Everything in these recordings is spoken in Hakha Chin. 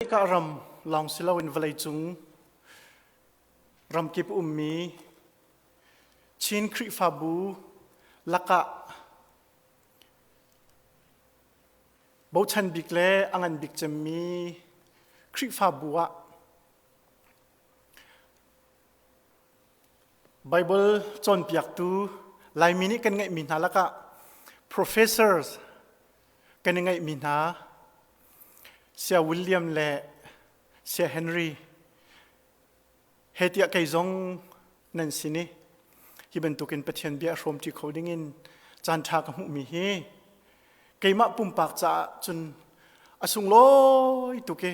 America ram lawng si loin vawleicung ramkip ummi Chin Khrihfabu lakah bochan bik le a ngan bik cemmi Khrihfabu ah Bible cawnpiaktu Laimi nih kan ngeihmi hna lakah professors kan i ngeihmi hna Saya William le Saya Henry he tiah kei zong nan sin i hi bantukin Pathian bia hrawmṭi kho dingin caan ṭha ka hmuhmi hi keimah pumpak caah cun a sunglawi tuk i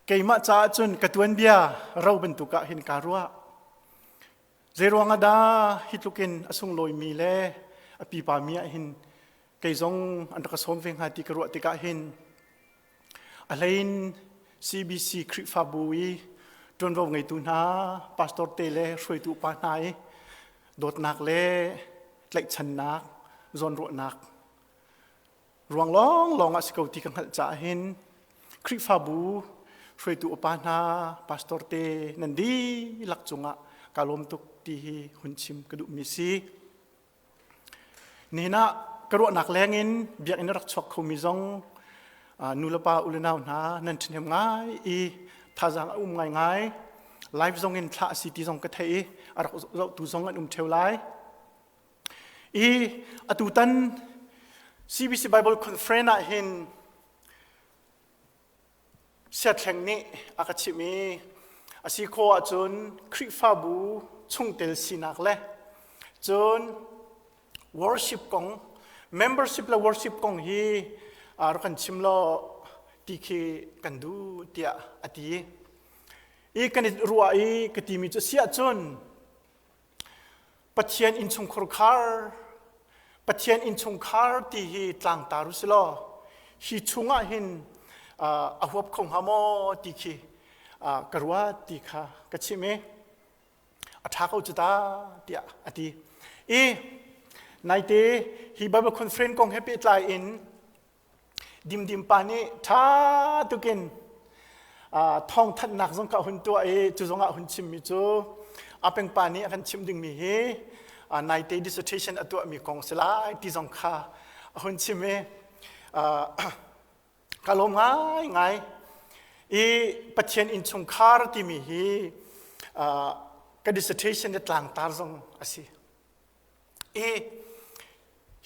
keimah caah cun ka tuanbia ro bantuk ah hin kaa ruah. Zeiruang ah dah hi tluk in a sunglawimi le a pipa mi ah hin kei zong an rak ka sawm ve hnga ti ka ruah tikah hin a hlein CBC Khrihfabu i ṭuanvo ngeitu hna pastor te le hruaitu upa hna i dawtnak le tlaihchannak zawnruahnak ruang lawnglawng ah si ko ti ka hngalh caah hin Khrihfabu hruaitu upa hna pastor te nan dihlak cungah kaa lawm tuk ti hi hun chim ka duhmi si. Nihin ah ka ruahnak leng in biakinn a rak chuak khomi zong nu le pa u le nau hna nan ṭhahnem ngai i thazaang a um ngaingai. Live zong in thlah a si ti zong ka theih i a rak zohtu zong an um ṭheo lai. I atutan CBC Bible Conference ah hin siathleng nih a ka chimh i a si khawh ahcun Khrihfabu chungtel sinak le cun worship kong membership le worship kong hi rak kan chim law ti khi kan duh tiah a ti. I kan i ruah i ka timi cu si ahcun Pathian innchungkhar khar Pathian innchungkhar ti hi tlangtar u si law hi chungah hin a huap kho hnga maw ti khi ka ruat ti kha ka chim i a ṭha ko cu ta tiah a ti. I naite hi Bible conference kong he pehtlai in Dimdim pa nih ṭha tukin thawngthanhnak zong kha a hun tuah i cu zongah a hun chimmi cu Apeng pa nih a kan chimh dingmi hi naite dissertation a tuahmi kong si lai ti zong kha a hun chim i ka lawm ngaingai. I Pathian innchungkhar timi hi ka dissertation i tlangtar zong a si. I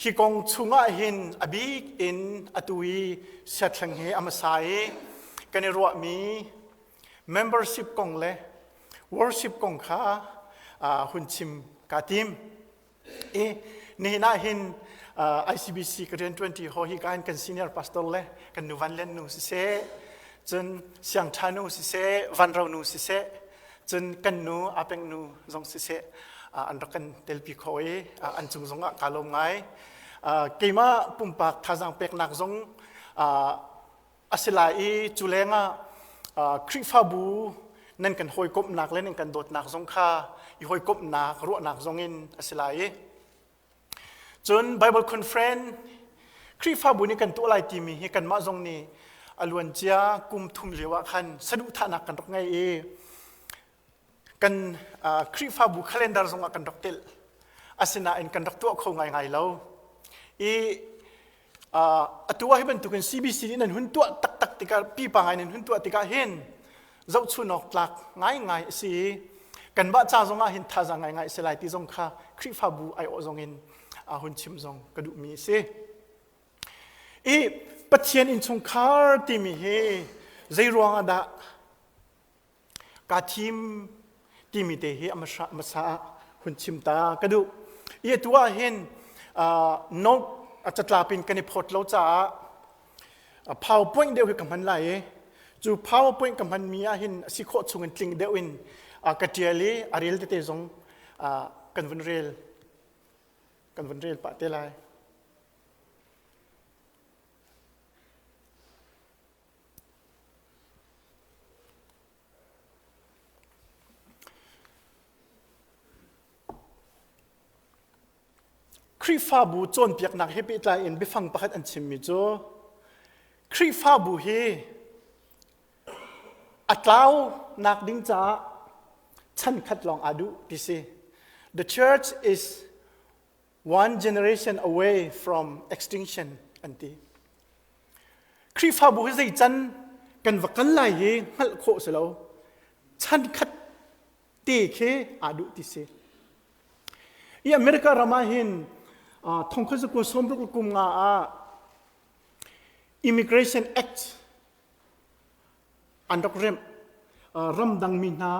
hi kong chungah hin a bik in atu i siathleng hi a hmasa i kan i ruahmi membership kong le worship kong kha hun chim kaa tim. I nihin ah hin ICBC ka rian ṭuanṭi haw hi ka in kan senior pastor le kan nu Van Lian nu siseh, cun Siang Ṭha nu siseh, Van Ro nu siseh, cun kan nu Apeng nu zong siseh an rak kan telpi kho i an cung zongah kaa lawm ngai. Keimah pumpak thazaang peknak zong a si lai i cu lengah Khrihfabu nan kan hawikomhnak le nan kan dawtnak zong kha i hawikomhnak ruahnak zong in a si lai i Cun Bible Conference Khrihfabu nih kan tuah lai timi hi kanmah zong nih a luancia kum thum lio ah khan saduhthahnak kan rak ngei i kan Khrihfabu calendar zongah kan rak telh. Asinain kan rak tuah kho ngaingai lo. I atu ah hi bantukin CBC nih nan hun tuah taktak tikah pipa ngai nan hun tuah tikah hin zohchun awk tlak ngaingai a si i kanmah ca zongah hin thazaang ngaingai a si lai ti zong kha Khrihfabu aiawh zong in hun chim zong ka duhmi a si. I Pathian innchungkhar timi hi zei ruang ah dah kaa thim timi te hi a hmasa ah hun chim ta ka duh. I atu ah hin note a catlap in kan i phawt lo caah PowerPoint deuh hi ka hman lai i cu PowerPoint ka hmanmi ah hin a si khawh chung in tling deuh in ka ṭial i a rel tete zong kan vun rel kan vun rel pah te lai. Khrihfabu cawnpiaknak he pehtlai in biafang pakhat an chimmi cu. Khrihfabu hi a tlau nak ding caah chan khat lawng aa duh ti si. The church is one generation away from extinction an ti. Khrihfabu hi zei can kan va kal lai hi hngalh khawh si lo. Chan khat te khi aa duh ti si. I America ram ah hin thongkhat zakua sawmruk kum nga ah Immigration Act an rak remh. Ramdang mi hna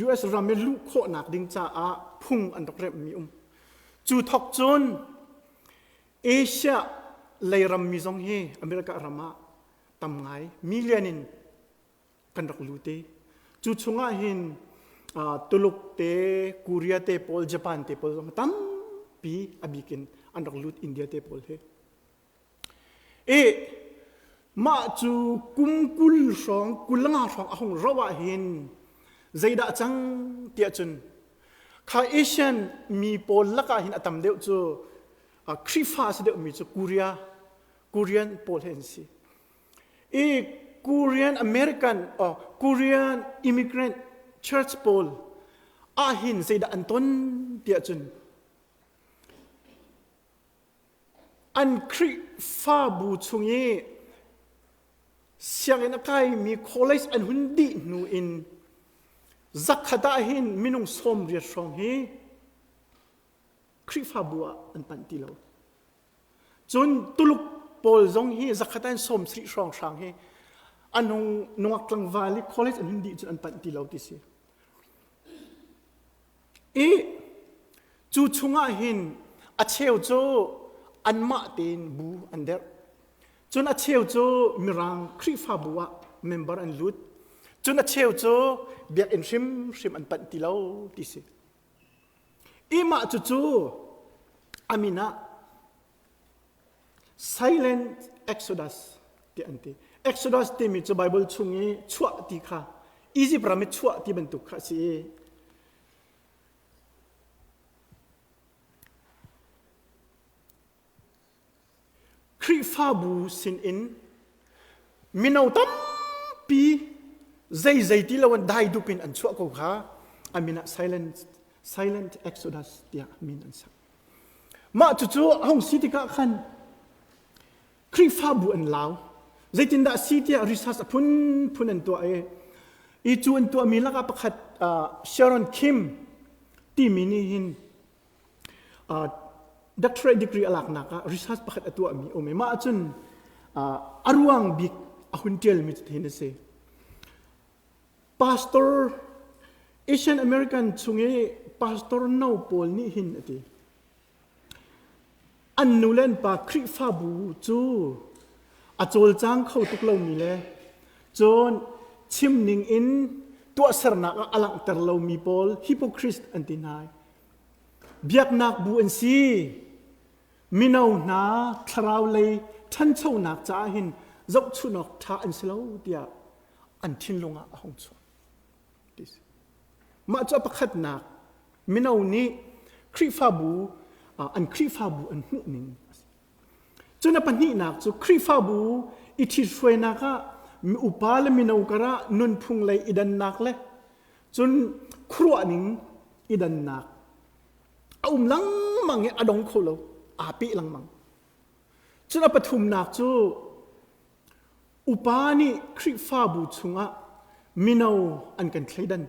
US ram i luh khawhnak ding caah phung an rak remhmi um. Cu thok cun Asia lei rammi zong hi America ram ah tam ngai million in kan rak lut i cu chungah hin Tuluk te, Korea te pawl, Japan te pawl zong tampi a bik in an rak lut India te pawl hi. I mah cu kum 20 hrawng, 25 hrawng a hung rauh ah hin zeidah cang tiah cun kha Asian mi pawl lakah hin a tam deuh cu Khrihfa a si deuhmi cu Korea, Korean pawl hi an si. I Korean American or Korean immigrant church pawl ahhin zeidah an ton tiah cun An Khrihfabu chung i sianginn a kaimi college an hun dih hnu in zakhat ah hin minung 80 hrawng hi Khrihfabu ah an panh ti lo. Cun Tuluk pawl zong hi zakhat ah hin 70 hrawng hrang hi an hung nungak tlangval i college an hun dih cun an panh ti lo ti si. I cu chungah hin a cheu cu anmah tein bu an derh. Cun a cheu cu Mirang Khrihfabu ah member an lut. Cun a cheu cu biakinn hrimhrim an panh ti lo ti si. I mah cucu a min ah Silent Exodus ti an ti. Exodus timi cu Bible chung i chuah ti kha Egypt ram i chuah ti bantuk kha a si i Khrihfabu sinin mino tampi zeizei ti lo in daidup in an chuah ko kha a min ah silent, silent exodus tiah min an sak. Mah cucu a hung si tikah khan Khrihfabu an lau. Zeitindah a si tiah research a phunphun an tuah i i cu an tuahmi lakah pakhat Sharon Kim timi nih hin doctorate degree a laknak ah research pakhat a tuahmi um i mah ahcun a ruang bik a hun ṭialmi cu hin a si. Pastor Asian American chung i pastor no pawl nih hin a ti. An nu le an pa Khrihfabu cu a cawlcang kho tuk lomi le cun chim ning in tuahsernak ah a langhter lomi pawl hypocrite an ti hna. Biaknak bu an si. Mino hna thlarau lei ṭhanchonak caah hin zohchunh awk ṭha an si lo tiah an thinlung ah a hung chuak. Mah cu a pakhatnak mino nih Khrihfabu an Khrihfabu an hmuh ning a si. Cun a pahnihnak cu Khrihfabu i ṭhithruainak ah upa le mino karah nunphung lei i dannak le cun khuaruah ning i dannak a um lengmang i a dong kho lo aa peh lengmang. Cun a pathumnak cu Upa nih Khrihfabu chungah mino an kan thleidan.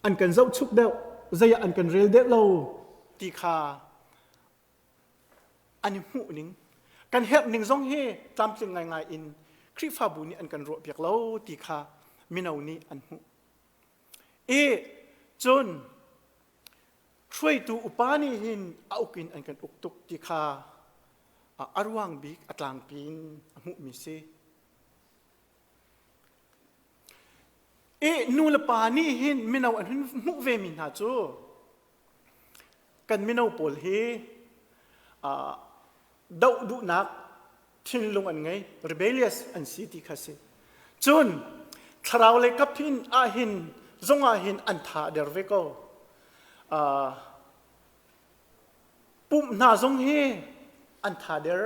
An kan zohchuk deuh, zei ah an kan rel deuh lo ti kha an i hmuh ning. Kan herh ning zong hi tlamtling ngaingai in Khrihfabu nih an kan ruahpiak lo ti kha mino nih an hmuh. I cun hruaitu upa nih hin a uk in an kan uk tuk ti kha a ruang bik a tlangpi in a hmuhmi si. I nu le pa nih hin mino an hun hmuh ve mi hna cu kan mino pawl hi doh duhnak thinlung an ngei rebellious an si ti kha si. Cun thlarau lei kap hin ah hin zong ah hin an tha a der ve ko. Pumh hna zong hi an tha der.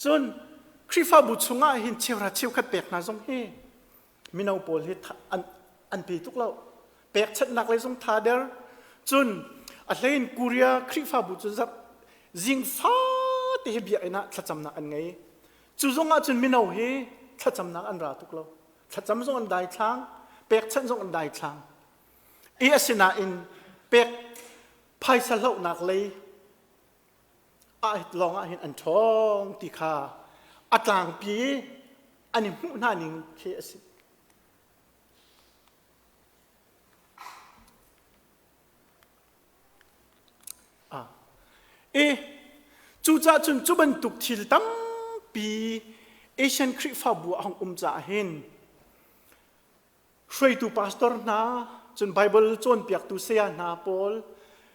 Cun. Khrihfabu chungah hin cheuhra cheukhat pek hna zong hi mino pawl hi an, an pe tuk lo. Pekchanhnak lei zong tha der. Cun a hlein Korea Khrihfabu cu zarh zing fate hi biakinn ah thlacamnak an ngei. Cu zong ah cun mino hi thlacamnak an ra tuk lo. Thlacam zong an daithlang, pekchanh zong an daithlang. I asinain pek phaisa hlohnak lei ah lawng ah hin an ṭhawng ti kha a tlangpi an i hmuh hna ning khi a si. I cucaah cun cu bantuk thil tampi Asian Khrihfabu a hung um caah hin hruaitu pastor hna cun Bible cawnpiaktu saya hna pawl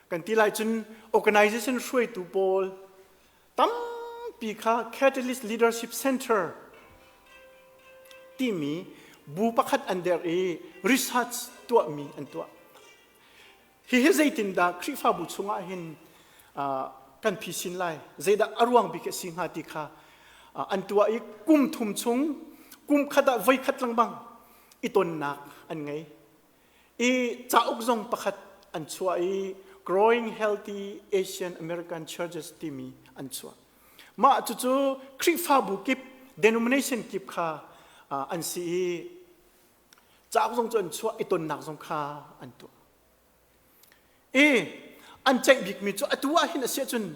kan ti lai cun organization hruaitu pawl tampi kha Catalyst Leadership Center timi bu pakhat an der i research tuahmi an tuah. Hihi zeitindah Khrihfabu chungah hin kan phisin lai, zeidah a ruang bik a si hnga ti kha an tuah i kum thum chung kum khat ah voi khat lengmang i tonnak an ngei. I cauk zong pakhat an chuah i Growing Healthy Asian American Churches timi an chuah. Mah cucu Khrihfabu kip, denomination kip kha an si i Cauk zong cu an chuah i tonnak zong kha an tuah. I an ceih bikmi cu atu ah hin a si ahcun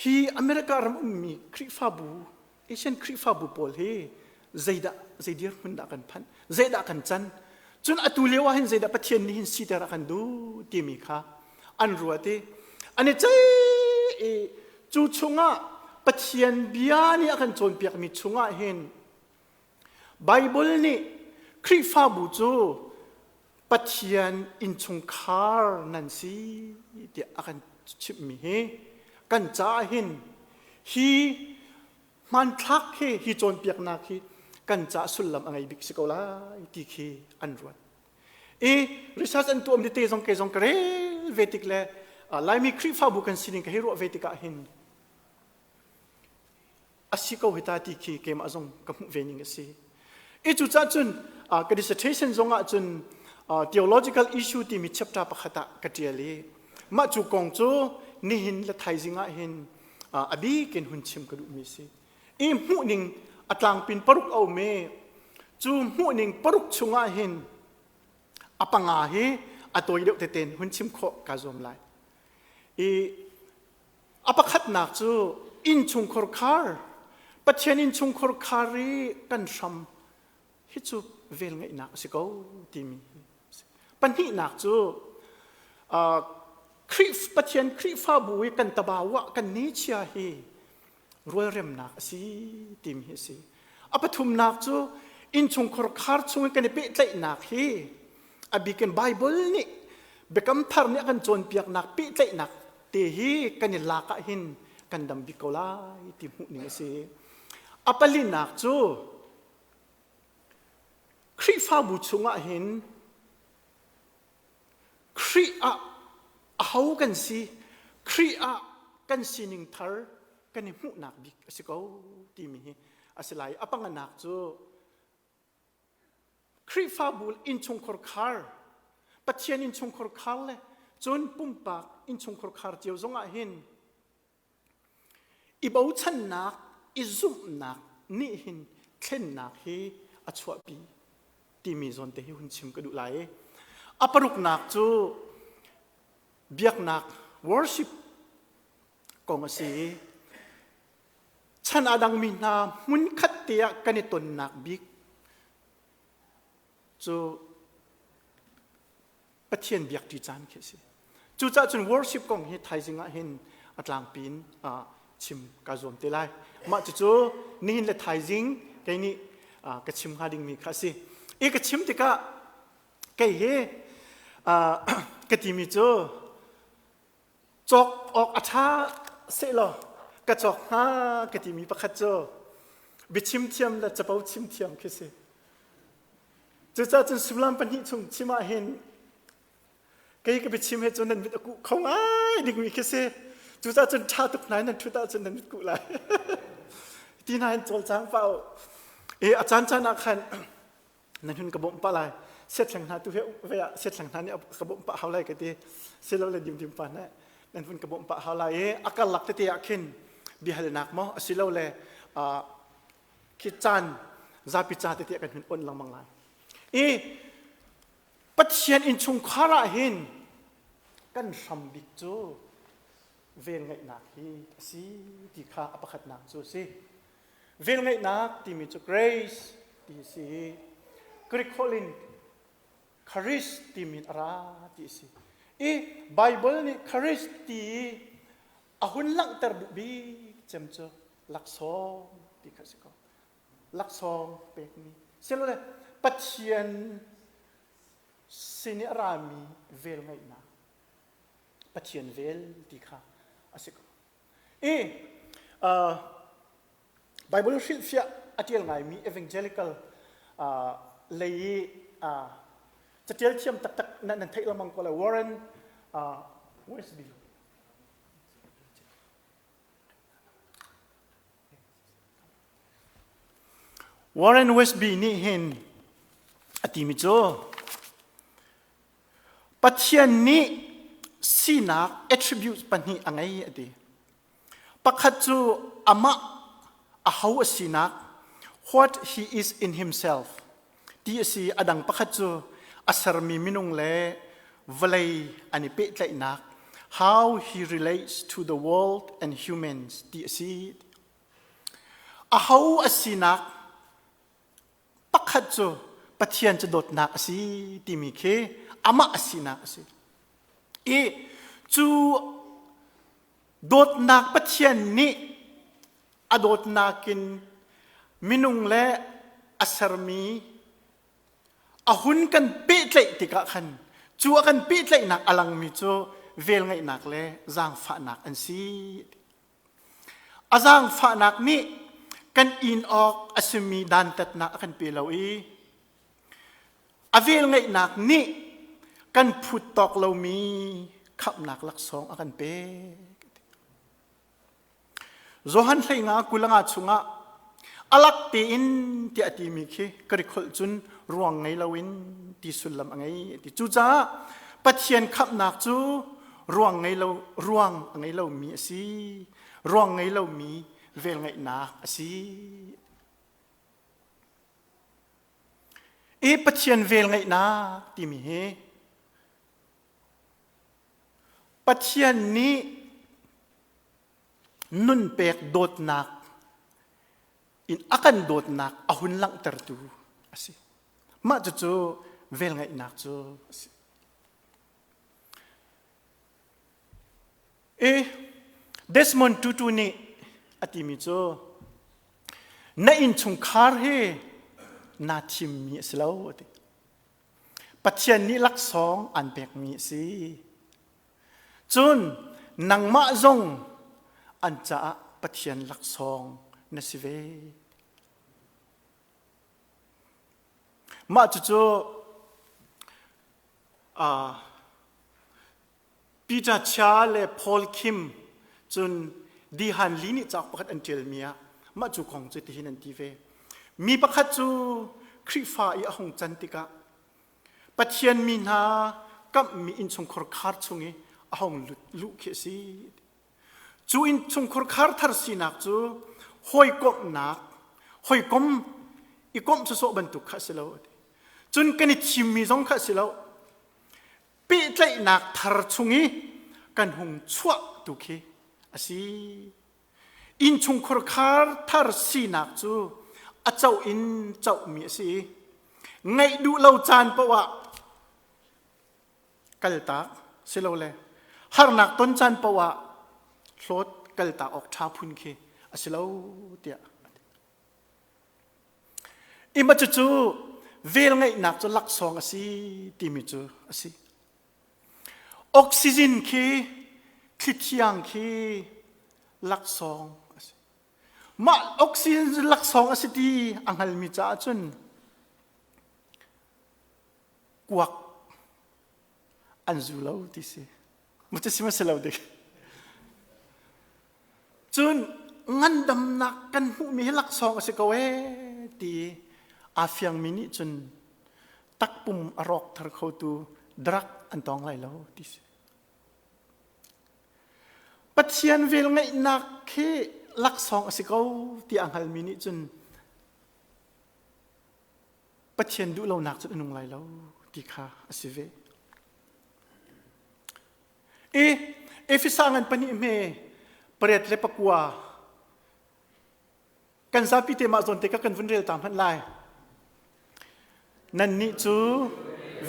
hi America ram ummi Khrihfabu, Asian Khrihfabu pawl hi zeidah zei dirhmun dah kan phanh, zeidah kan can, cun atu lio ah hin zeidah Pathian nih hin siter a kan duh timi kha an ruat i an i ceih i cu chungah Pathian bia nih a kan cawnpiakmi chungah hin Baibal nih Khrihfabu cu Pathian innchungkhar nan si tiah a kan chimhmi hi kan caah hin hi hmanthlak hi hi cawnpiaknak hi kan caah sullam a ngei bik si ko lai ti khi an ruat. I research an tuahmi tete zong kei zong ka rel ve tik le Laimi Khrihfabu kan sining ka hei ruah ve tikah hin a si ko hi ta ti khi keimah zong ka hmuh ve ning a si. I cucaah cun ka dissertation zong ah cun theological issue timi chapter pakhat ah ka ṭial i mah cu kong cu nihin le thaizing ah hin a bik in hun chim ka duhmi a si. I hmuhning a tlangpin paruk a um i cu hmuhning paruk chungah hin a panga hi a tawi deuh tete in hun chim khawh kaa zuam lai. I A pakhatnak cu innchungkhar khar, Pathian innchungkhar khar i kan hram hi cu velngeihnak a si ko timi hi a si. Pahnihnak cu uh, Khrih, Pathian Khrihfabu i kan tabau ah kan ni chia hi rualremnak a si timi hi a si. A pathumnak cu innchungkhar khar chung i kan i pehtlaihnak hi a bik in Bible nih Biakam Thar nih a kan cawnpiaknak pehtlaihnak te hi kan i lak ah hin kan dam bik ko lai ti hmuh ning a si. A palinak cu Khrihfabu chungah hin Khrih ah aho kan si, Khrih ah kan sining thar kan i hmuhnak bik a si ko timi hi a si lai. A panganak cu Khrihfabu innchungkhar khar, Pathian innchungkhar khar le cun pumpak innchungkhar khar cio zongah hin i bochannak, i zumhnak nih hin thlennak hi a chuahpi timi zawn te hi hun chim ka duh lai. A paruknak cu biaknak worship kong a si i chan a dangmi hna hmunkhat te ah kan i tonnak bik cu Pathian biakṭi caan khi a si. Cucaah cun worship kong hi thaizing ah hin a tlangpi in chim kaa zuam te lai. Mah cucu nihin le thaizing kei nih ka chim hnga dingmi kha a si. I ka chim tikah kei hi ka timi cu cawk awk a ṭha sehlaw ka cawk hnga ka timi pakhat cu biachim thiam le capo chim thiam khi si. Cucaah cun sullam pahnih chung chim ah hin kei ka biachim he cun nan mit a kuh kho ngai dingmi khi si. Cucaah cun ṭha tuk hna in nan ṭhut ahcun nan mit kuh lai. Ti hna in cawlcang pah u. I a caan caan ah khan nan hun ka bawmh pah lai. Siathleng hna tu he ve ah siathleng hna nih ka bawmh pah hau lai ka ti. Silole dimdim pa nih nan hun ka bawmh pah hau lai i a karlak tete ah khin biahalnak maw asilole khi caan zapi ca tete kan hun on lengmang lai. I Pathian innchungkhar ah hin kan hram bik cu velngeihnak hi a si ti kha a pakhatnak cu a si. Velngeihnak timi cu grace ti a si i Greek holh in charis timi in a ra ti a si. I Bible nih charis ti i a hun langhter duh bik cem cu laksawng ti kha a si ko. Laksawng pekmi. Silole Pathian sin i a rami velngeihnak. Pathian vel ti kha a si ko. I uh, Bible hrilhfiah a ṭial ngaimi evangelical uh, lei i uh, catial thiam taktak nan, nan theih lengmang ko lai Warren uh, Wiersbe Warren Wiersbe nih hin a timi cu Pathian nih sinak attributes pahnih a ngei a ti. Pakhat cu amah aho a sinak what he is in himself ti a si. A dang pakhat cu a sermi minung le vawlei an i pehtlaihnak how he relates to the world and humans ti a si. Aho a sinak Pakhat cu Pathian cu dawtnak a si timi khi amah a sinak a si. I cu dawtnak Pathian nih a dawtnak in minung le a sermi a hun kan pehtlaih tikah khan cu a kan pehtlaihnak a langmi cu velngeihnak le zaangfahnak an si. A zaangfahnak nih kan in awk a simi dantatnak a kan pe lo i a velngeihnak nih kan phut tawk lomi khamhnak laksawng a kan pek. Johan hleinga kulanga chungah alak tein tiah a timi khi ka rikholh cun ruang ngei loin ti sullam a ngei ti. Cucaah Pathian khamhnak cu ruang ngei lo ruang a ngei lomi a si. Ruang ngei lomi velngeihnak a si. I Pathian velngeihnak timi hi Pathian nih nun pek dawtnak in a kan dawtnak a hun langhtertu a si. Mah cucu velngeihnak cu a si. I Desmond Tutu nih a timi cu na innchungkhar hi naa thimmi a si lo a ti. Pathian nih laksawng aan pekmi a si. Cun nangmah zong an caah Pathian laksawng na si ve. Mah cucu uh, Peter Chia le Paul Kim cun Dihan Li nih cauk pakhat an ṭialmi ah mah cu kong cu tihin an ti ve. Mi pakhat cu Khrihfa i a hung can tikah Pathian mi hna kamhmi innchungkhar khar chung i a hung luh khi a si. Cu innchungkhar khar thar sinak cu hawikomhnak, hawikom i komh sawsawh bantuk kha a si lo. Cun kan i thimmi zong kha a si lo. Pehtlaihnak thar chung i kan hung chuah tu khi a si. Innchungkhar khar thar sinak cu a coh in cohmi a si i ngaih duh lo caan paoh ah kaltak silole harnak ton caan paoh ah hlawt kaltak awk ṭha phun khi a si lo tiah Ima cucu velngeihnak cu laksawng a si timi cu a si. Oxygen khi thlithiang khi laksawng a si. Mah oxygen laksawng a si ti a hngalmi caah cun kuak an zu lo ti si. Maw si ma si lo dik. Cun Ngandamnak kan hmuhmi hi laksawng a si ko ee ti aa fiangmi nih cun takpum a rawk thar khotu drug an tawng lai lo ti si. Pathian velngeihnak khi laksawng a si ko ti a hngalmi nih cun Pathian duhlonak cun a nung lai lo ti kha a si ve. I Efesa ngan pahnih hme 8 le 9 kan zapi te mah zawn te ka kan vun rel ta hmanh lai. Nannih cu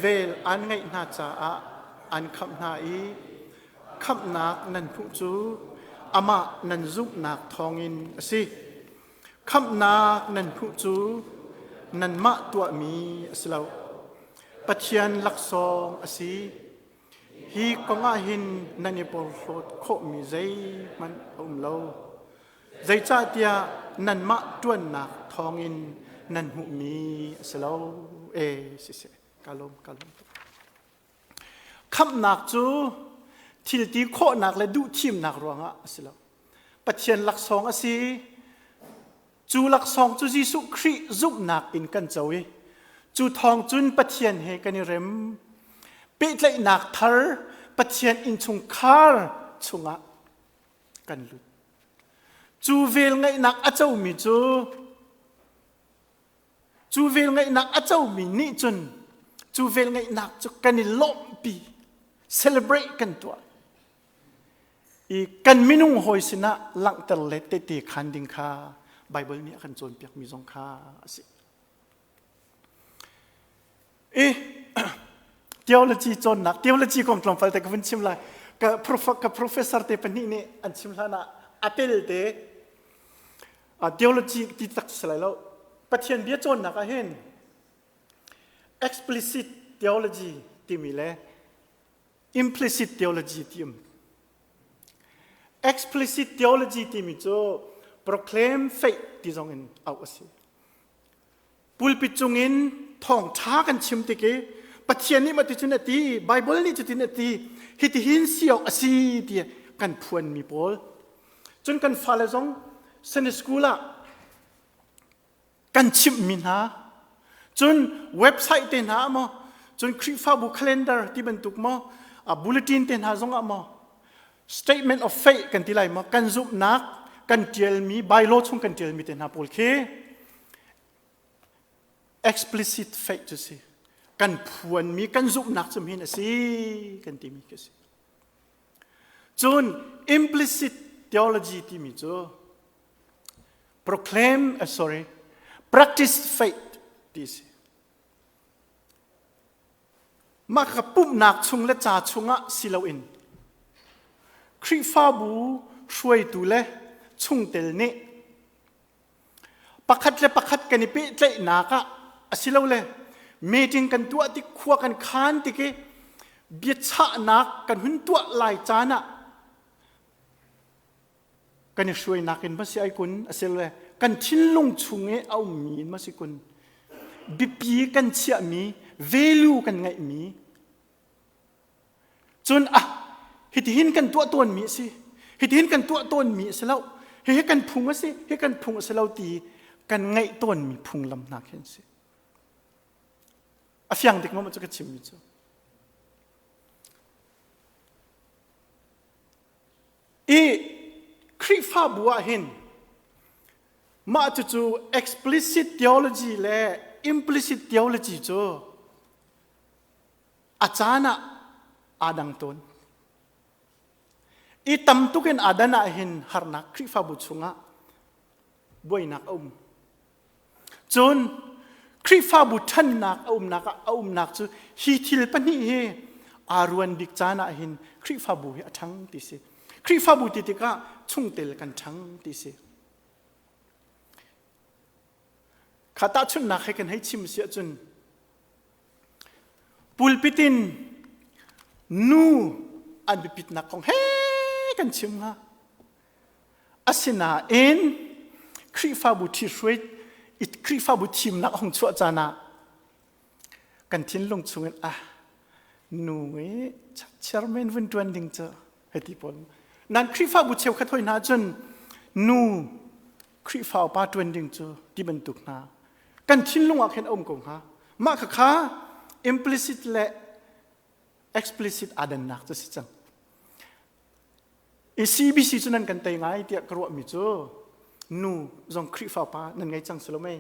vel an ngeih hna caah an khamh hna i khamhnak nan hmuh cu amah nan zumhnak thawngin a si. Khamhnak nan hmuh cu nanmah tuahmi a si lo. Pathian laksawng a si. Hi kong ah hin nan i porhlawt khawhmi zeihmanh a um lo. Zeicahtiah nanmah ṭuannak thawngin nan hmuhmi a si lo. E siseh, ka lawm, ka lawm tuk. Khamhnak cu thil ti khawhnak le duhthimnak ruangah a si lo. Pathian laksawng a si. Cu laksawng cu Jesuh Khrih zumhnak in kan co i cu thawng cun Pathian he kan i rem. Pehtlaihnak thar Pathian innchungkhar chungah kan lut. Cu velngeihnak a comi cu Cu velngeihnak a comi nih cun cu velngeihnak cu kan i lawmhpi, celebrate kan tuah. I kan minung hawi sinah langhter le tehte khan ding kha Bible nih a kan cawnpiakmi zong kha a si. I theology cawnnak, theology kong tlawmpal te ka vun chim lai. Ka, ka professor te pahnih nih an chim hlan ah a tel te theology ti tak si lai lo. Pathian bia cawnnak ah hin explicit theology timi le implicit theology ti um. Explicit theology timi cu proclaim faith ti zong in auh a si. Pulpit cungin thawngṭha kan chim tik i Pathian nih maticun a ti, Bible nih cutin a ti, hitihin si awk a si ti kan phuanmi pawl. Cun kan fale zong Sunday school ah kan chimhmi hna. Cun website te hna ah maw, cun Khrihfabu calendar ti bantuk maw, bulletin te hna zong ah maw, statement of faith kan ti lai maw, kan zumhnak kan ṭialmi, bylaw chung kan ṭialmi te hna pawl khi explicit faith cu si kan phuanmi kan zumhnak cu hin a si kan timi khi si cun implicit theology timi cu proclaim sorry practice faith ti si mah kha pumhnak chung le ca chungah si loin Khrihfabu hruaitu le chungtel nih Pakhat le pakhat kan i pehtlaihnak ah asilole meeting kan tuah tik khua kan khan tik i biachahnak kan hun tuah lai caan ah kan i hruainak in ma si ai kun asilole kan thinlung chung i a ummi in ma si kun biapi kan chiahmi value kan ngeihmi Cun ah hitihin kan tuah tawnmi a si. Hitihin kan tuah tawnmi a si lo. Hihi kan phung a si, hi kan phung a si lo ti kan ngaih tawnmi phunglam hna khi an si. A fiang dik maw cu ka chimmi cu. I Khrihfabu ah hin mah cucu explicit theology le implicit theology cu A caan ah aa dang tawn. I tam tuk in aa dan ah hin harnak Khrihfabu chungah buainak a um. Cun Khrihfabu ṭhannak a umnak ah a umnak cu hi thil pahnih hi aa ruan bik caan ah hin Khrihfabu hi a ṭhang ti si. Khrihfabu ti tikah chungtel kan ṭhang ti si. Kha tahchunhnak he kan hei chim si ahcun Pulpit in nu an biapitnak kong he kan chim hnga. Asinain Khrihfabu ṭhihruai Khrihfabu thimnak a hung chuah caan ah kan thinlung chungin ah nu i chairman vun ṭuan ding cu hei ti pawl. Nan Khrihfabu cheukhat hoi hna cun. Nu Khrihfa upa ṭuan ding cu ti bantuk hna kan thinlung ah khin a um ko hnga. Mah khakha implicit le explicit aa dannak cu si cang. I CBC cu nan kan tei ngai tiah ka ruahmi cu nu zong Khrihfa upa nan ngei cang si lo mei?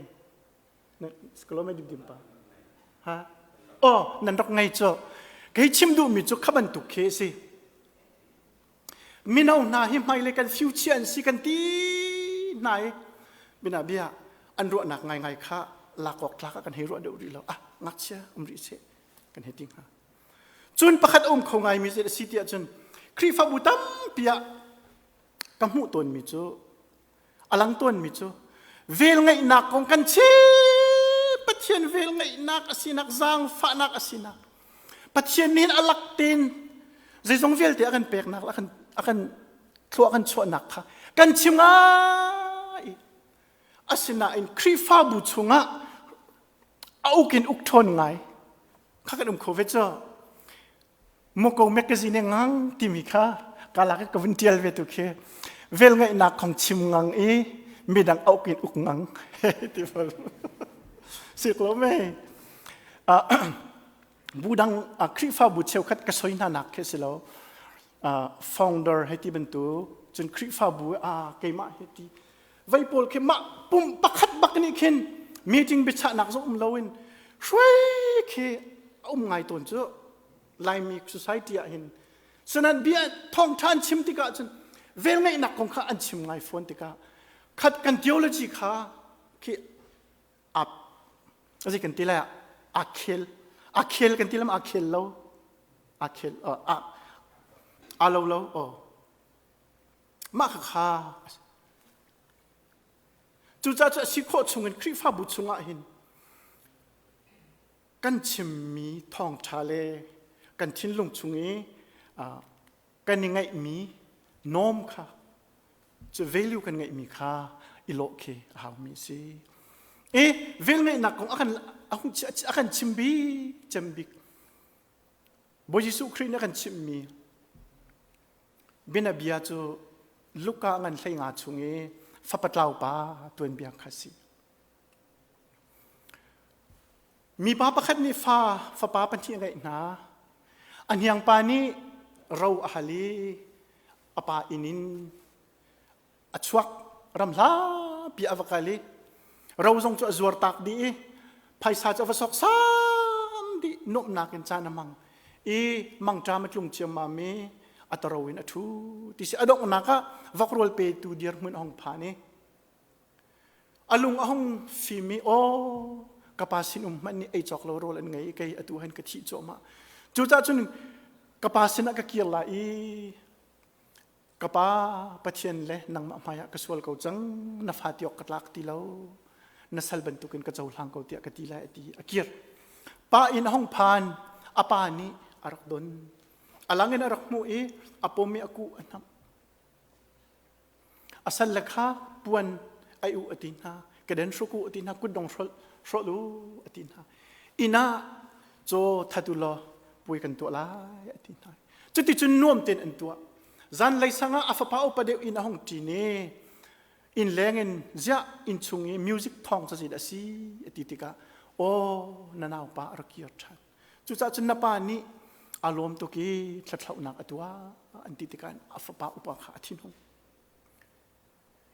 Si lo mei dimdim pa? Ha? Oh, nan rak ngei cu. Kei chim duhmi cu kha bantuk khi a si. Mino hna hi hmailei kan future an si kan ti hna i bina bia an ruahnak ngaingai kha lak awk tlak ah kan hei ruah deuh rih lo. Ah, ngakchia um rih seh kan hei ti hnga. Cun pakhat a um kho ngaimi zei a si tiah cun Khrihfabu tampi ah ka hmuh tawnmi cu a lang tawnmi cu velngeihnak kong kan chim Pathian velngeihnak a sinak zaangfahnak a sinak Pathian nih a lak tein zeizong vialte a kan peknak a kan a kan thlua kan chuahnak kha kan chim ngai asinain Khrihfabu chungah a uk in uk ṭhawn ngai kha kan um kho ve cu Moko magazine ngang timi kha kalak ka vun tial ve tu khi vel ngaihnak kong chim ngang i midang auk in uk ngang ti fal sik lo me bu dang Khrihfabu cheukhat ka soi hna nak khi si lo founder hei ti bantuk cun Khrihfabu a keimah hi ti Vei pawl khi mah pum pakhat bak nih khin meeting biachahnak zong um loin hruai khi a um ngai tawn cu Laimi society ah hin sanan bia thawngṭha an chim tikah cun velngeihnak kong kha an chim ngai fawn tikah khat kan theology kha khi ap azi kan ti lai a khel a khel kan ti lam a khel lo a khel a a lo lo oh Mah khakha cucaah cu a si khawh chungin Khrihfabu chungah hin kan chimmi thawngṭha le kan thinlung chung i kan i ngeihmi norm kha cu value kan ngeihmi kha i lawh khi a haumi a si. I velngeihnak kong a kan a kan chim bik cem bik Bawi Jesuh Khrih nih a kan chimhmi bianabia cu Luka ngan 15 chung i fapa tlau pa tuanbia kha a si. Mipa pakhat nih fa fapa pahnih a ngeih hna. A hniangpa nih ro a hal i a pa inn in a chuak ram hlapi a va kal i ro zong cu a zuar tak dih i phaisa cu a va sawksam dih nuamhnak in caan a hmang i mangṭam a tlung ciammam i a taro in a ṭhu ti si a donghnak ah vokrual petu dirhmun a hung phan i a lung a hung fim i aw ka pa sin um hmanh nih ei cawk lo rawl an ngei i kei atu han ka thih cuahmah cucaah cun ka pa sinah ka kir lai i Ka pa Pathian le nangmah hmaiah ka sual ko cang na fa ti awk ka tlak ti lo na sal bantukin ka cohlang ko tiah ka ti lai a ti a kir pa in a hung phan a pa nih a rak don a lang in a rak hmuh i a pom i a kuh a hnamh a sal le kha puan ai u a ti hna keden hruk u a ti hna kutdong hrolh hrolh u a ti hna inn ah caw that u law puai kan tuah lai a ti hna Cuticun nuam tein an tuah. Zanlei sang ah a fapa upa deuh in a hung ṭin i inn leng in ziah inn chung i music thawng cu zeidah a si a ti tikah aw na naupa a rak kir ṭhan. Cucaah cun na pa nih aa lawm tuk i thlathlauhnak a tuah an ti tikah a fapa upa kha a thinhung.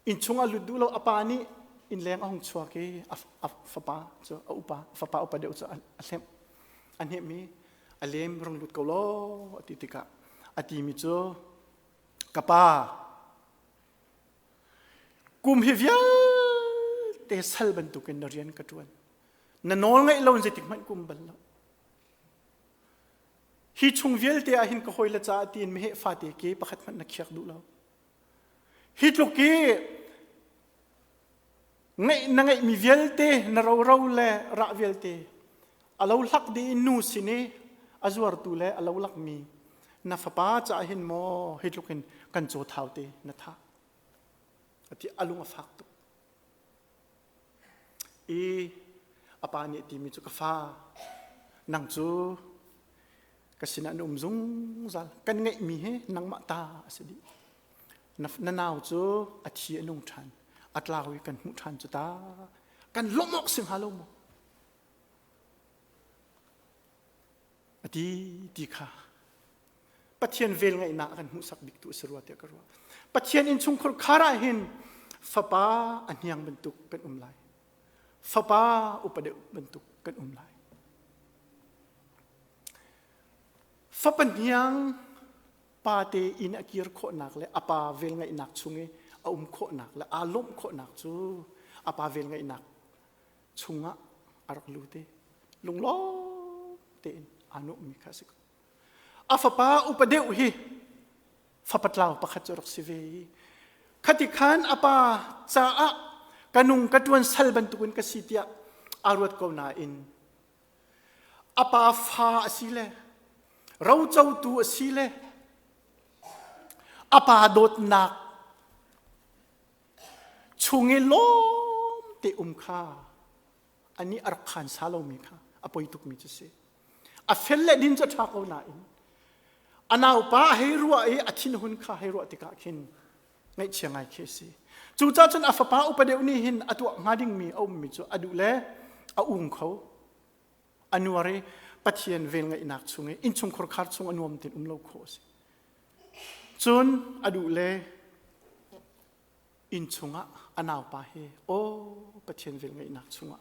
Innchung ah lut duh lo a pa nih innleng a hung chuak i a fapa cu a upa fapa upa deuh cu a hlemh a hnemh i a lem rung lut ko law a ti tikah a timi cu ka pa kum hi vialte sal bantukin na rian ka ṭuan na nawl ngaih lo in zeitik hmanh kum bal lo hi chung vialte ah hin ka hawile caah tiin meheh fate ke pakhat hmanh na khiak duh lo Hi tluk i ngeih na ngeihmi vialte na roro le rah vialte a lo hlak dih i nu sin i a zuartu le a lo lakmi na fapa caah hin maw hi tluk in kan caw thau te na thah ati a lung a fak tuk i a pa nih a timi cu ka fa nang cu ka sinah na um zungzal kan ngeihmi hi nangmah ta a si dih. Na nau cu a thi a nung ṭhan, a tlau i kan hmuh ṭhan cu ta. Kan lawmh awk si hnga lo maw? A ti ti kha Pathian velngeihnak a kan hmuhsak biktu a si rua tiah ka ruah. Pathian innchungkhar khar ah hin fapa a hniang bantuk kan um lai. Fapa upa deuh bantuk kan um lai. Fapa hniang pate inn a kir khawhnak le a pa velngeihnak chung i a um khawhnak le aa lawmh khawhnak cu a pa velngeihnak chungah a rak lut i lunglawm tein aa nuamhmi kha a si ko. A fapa upa deuh hi fapa tlau pakhat cu rak si ve i khati khan a pa caah ka nung ka ṭuan sal bantukin ka si tiah aa ruat ko nain a pa fa a si le rocotu a si le a pa dawtnak chung i lawm te um kha anih a rak khan sa lomi kha a poi tukmi cu si. A fel le din cu a ṭha ko nain a naupa a hei ruah i a thinhun kha hei ruah tikah khin ngaihchia ngai khi a si. Cucaah cun a fapa upa deuh nih hin a tuah hnga dingmi a ummi cu a duh le a ung kho. A nuar i Pathian velngeihnak chung i innchungkhar khar chung a nuam tein um lo khawh a si. Cun a duh le inn chungah a naupa he aw Pathian velngeihnak chungah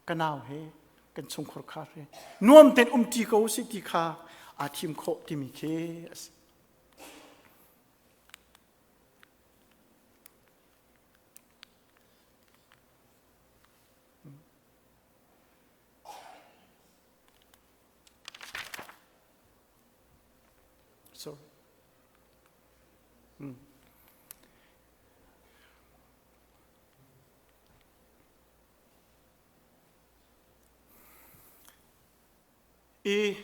ka nau he kan chungkhar khar he nuam tein umṭi ko si ti kha aa thim khawh timi khi a si. Sorry. I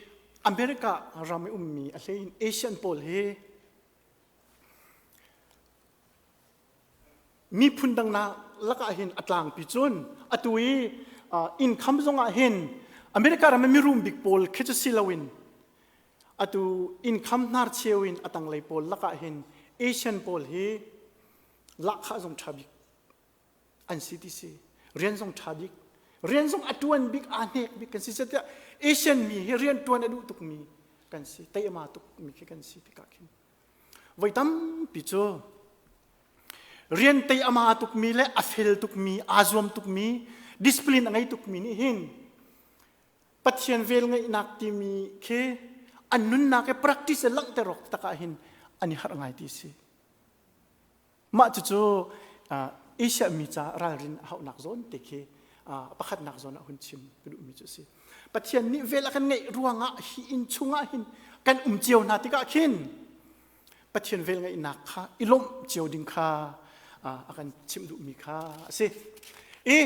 America ram i ummi a hlei in Asian pawl hi miphun dang lakah hin a tlangpi cun atu i income zongah hin America ram i mirum bik pawl khi cu si loin Atu income hnarcheu in a tanglei pawl lakah hin Asian pawl hi lahkhah zong ṭha bik an si ti si. Rian zong ṭha bik. Rian zong a ṭuan bik, aa hnek bik kan si. Tiah Asian mi hi rian ṭuan a duh tukmi kan si. Teima tukmi khi kan si tikah khin. Voi tampi cu rian tei ama tukmi le a fel tukmi, aa zuam tukmi, discipline a ngei tukmi nih hin Pathian velngeihnak timi khi an nunnak i practice langhter awk tak ah hin an i harh ngai ti si. Mah cucu Asia mi ca ralrin a hauhnak zawn te khi pakhatnak zawn ah hun chim ka duhmi cu a si. Pathian nih vel a kan ngeih ruangah hi inn chungah hin kan um cio hna tikah khin Pathian velngeihnak kha i lawmh cio ding kha a kan chimh duhmi kha a si. I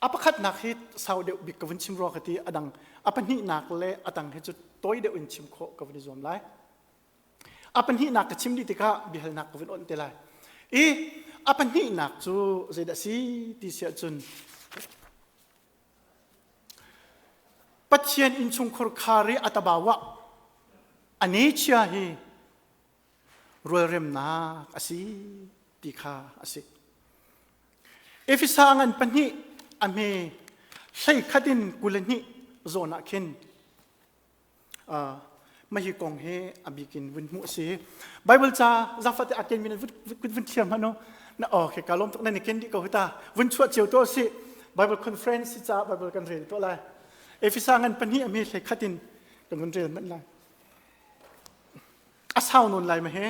A pakhatnak hi sau deuh bik ka vun chim rua ka ti a dang a pahnihnak le a tang hi cu tawi deuh in chim khawh ka vun i zuam lai. A pahnihnak ka chim dih tikah biahalnak ka vun onh te lai. I a pahnihnak cu zeidah si ti si ahcun Pathian innchungkhar khar i a tabawa a nechia hi rualremnak a si ti kha a si. Efesa ngan pahnih a hme hlei khat in 22 zawn ah khin mah hi kong hi a bik in vun hmuh a si. Bible ca zafate a ken mi vun vun thiam hmanh na okay ka lawm tuk nan i ken dih ko hi ta vun chuah cio to si Bible conference si ca Bible kan rel to lai. Efesa ngan pahnih a hme hlei khat in kan vun rel manh lai. A sau nawn lai ma he?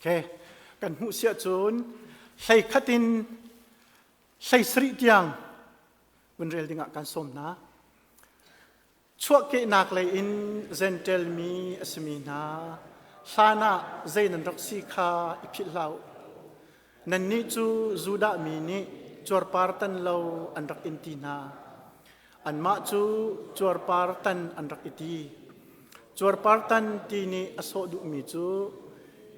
Okay. Kan hmuh siah cun hlei khat in hlei sarih tiang vun rel dingah kan sawm hna. Chuahkehnak lei in Jentail mi a simi hna, hlan ah zei nan rak si kha i philh hlah u. Nannih cu Judah mi nih cuarpar tan lo an rak in ti hna. Anmah cu cuarpar tan an rak i ti. Cuarpar tan ti nih a sawh duhmi cu.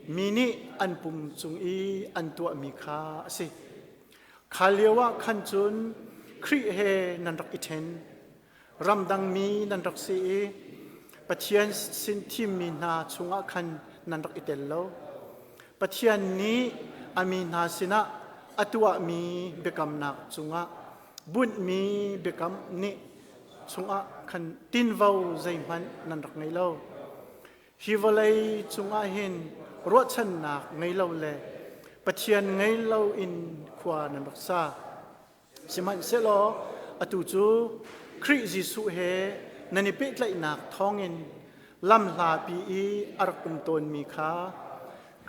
Mi nih an pum cung i an tuahmi kha a si. Kha lio ah khan cun Khrih he nan rak i ṭhen. Ramdang mi nan rak si i Pathian sin thimmi hna chungah khan nan rak i tel lo. Pathian nih a mi hna sinah a tuahmi biakamnak cungah bunhmi biakam nih chungah khan tinvo zeihmanh nan rak ngei lo. Hi vawlei cungah hin ruahchannak ngei lo le Pathian ngei lo in khua nan rak sa. Sihmanhsehlaw atu cu Khrih Jesuh he nan i pehtlaihnak thawngin lamhlapi i a rak um tawnmi kha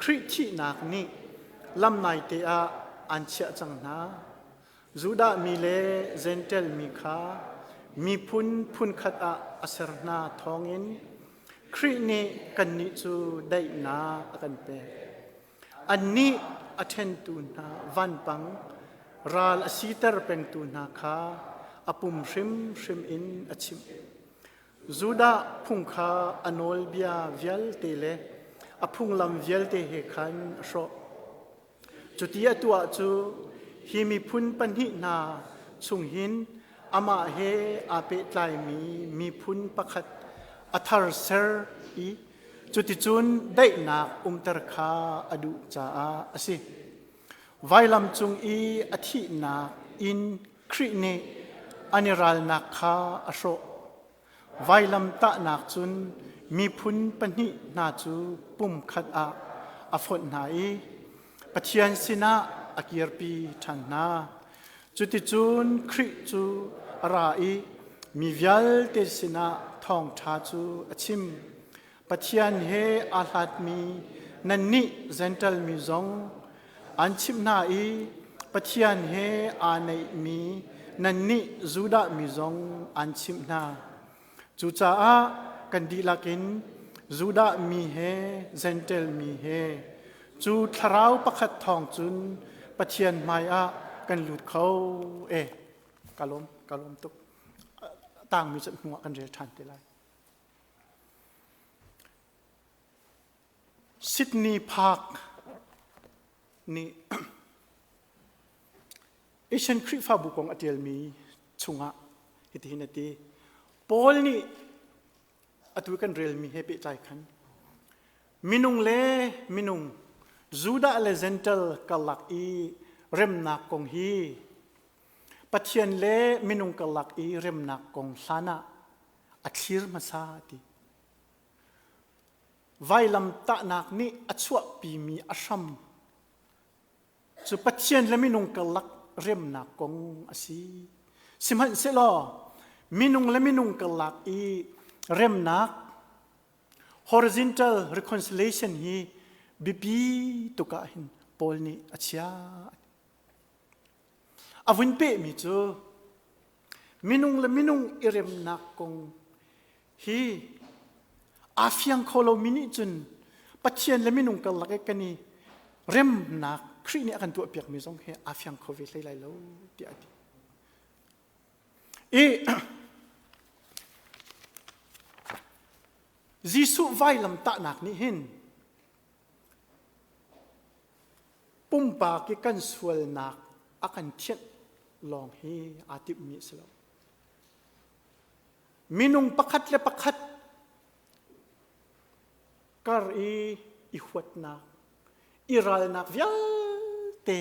Khrih thihnak nih lam naite ah aan chiah cang hna. Judah mi le Jentail mi kha miphun phunkhat ah a ser hna thawngin Khrih nih kannih cu daihnak a kan pek. Annih a ṭhentu hna vanpang ral a siter pengtu hna kha a pum hrimhrim in a chimh. Judah phung kha a nawlbia vialte le a phunglam vialte he khan a hrawh. Cuti a tuah cu hi miphun pahnih hna chung hin amah he aa pehtlaimi miphun pakhat a thar ser i cuticun daihnak umter kha a duh caah a si. Vailam cung i a thihnak in Khrih nih an i ralnak kha a hrawh. Vailamtahnak cun miphun pahnih hna cu pumkhat ah a fonh hna i Pathian sinah a kirpi ṭhan hna. Cuticun Khrih cu a ra i mi vialte sinah thawngṭha cu a chim. Pathian he aa hlatmi nannih Jentail mi zong an chimh hna i Pathian he aa naihmi nannih Judah mi zong an chimh hna. Cucaah kan dihlak in Judah mi he Jentail mi he cu thlarau pakhat thawng cun Pathian hmaiah kan lut kho e. Ka lawm, ka lawm tuk. Tangmi cu hnuah kan rel ṭhan te lai. Sydney Park nih Asian Khrihfabu kong a ṭialmi chungah hitihin a ti. Paul nih atu kan relmi he pehtlai khan minung le minung Judah le Gentile karlak i remnak kong hi Pathian le minung karlak i remnak kong hlan ah a thlir hmasa a ti. Vailamtahnak nih a chuahpimi a hram cu Pathian le minung karlak remnak kong a si. Sihmanhsehlaw minung le minung karlak i remnak horizontal reconciliation hi biapi tuk ah hin Paul nih a chiah. A vun pehmi cu minung le minung i remnak kong hi aa fiang kho lomi nih cun Pathian le minung karlak i kan i remnak Khrih nih a kan tuahpiakmi zong hi aa fiang kho ve hlei lai lo tiah a ti. I Jesuh vailam tahnak nih hin Pumpak i kan sualnak a kan thianh lawng hi aa timhmi a si lo. Minung pakhat le pakhat kar i i huatnak, i ralnak vialte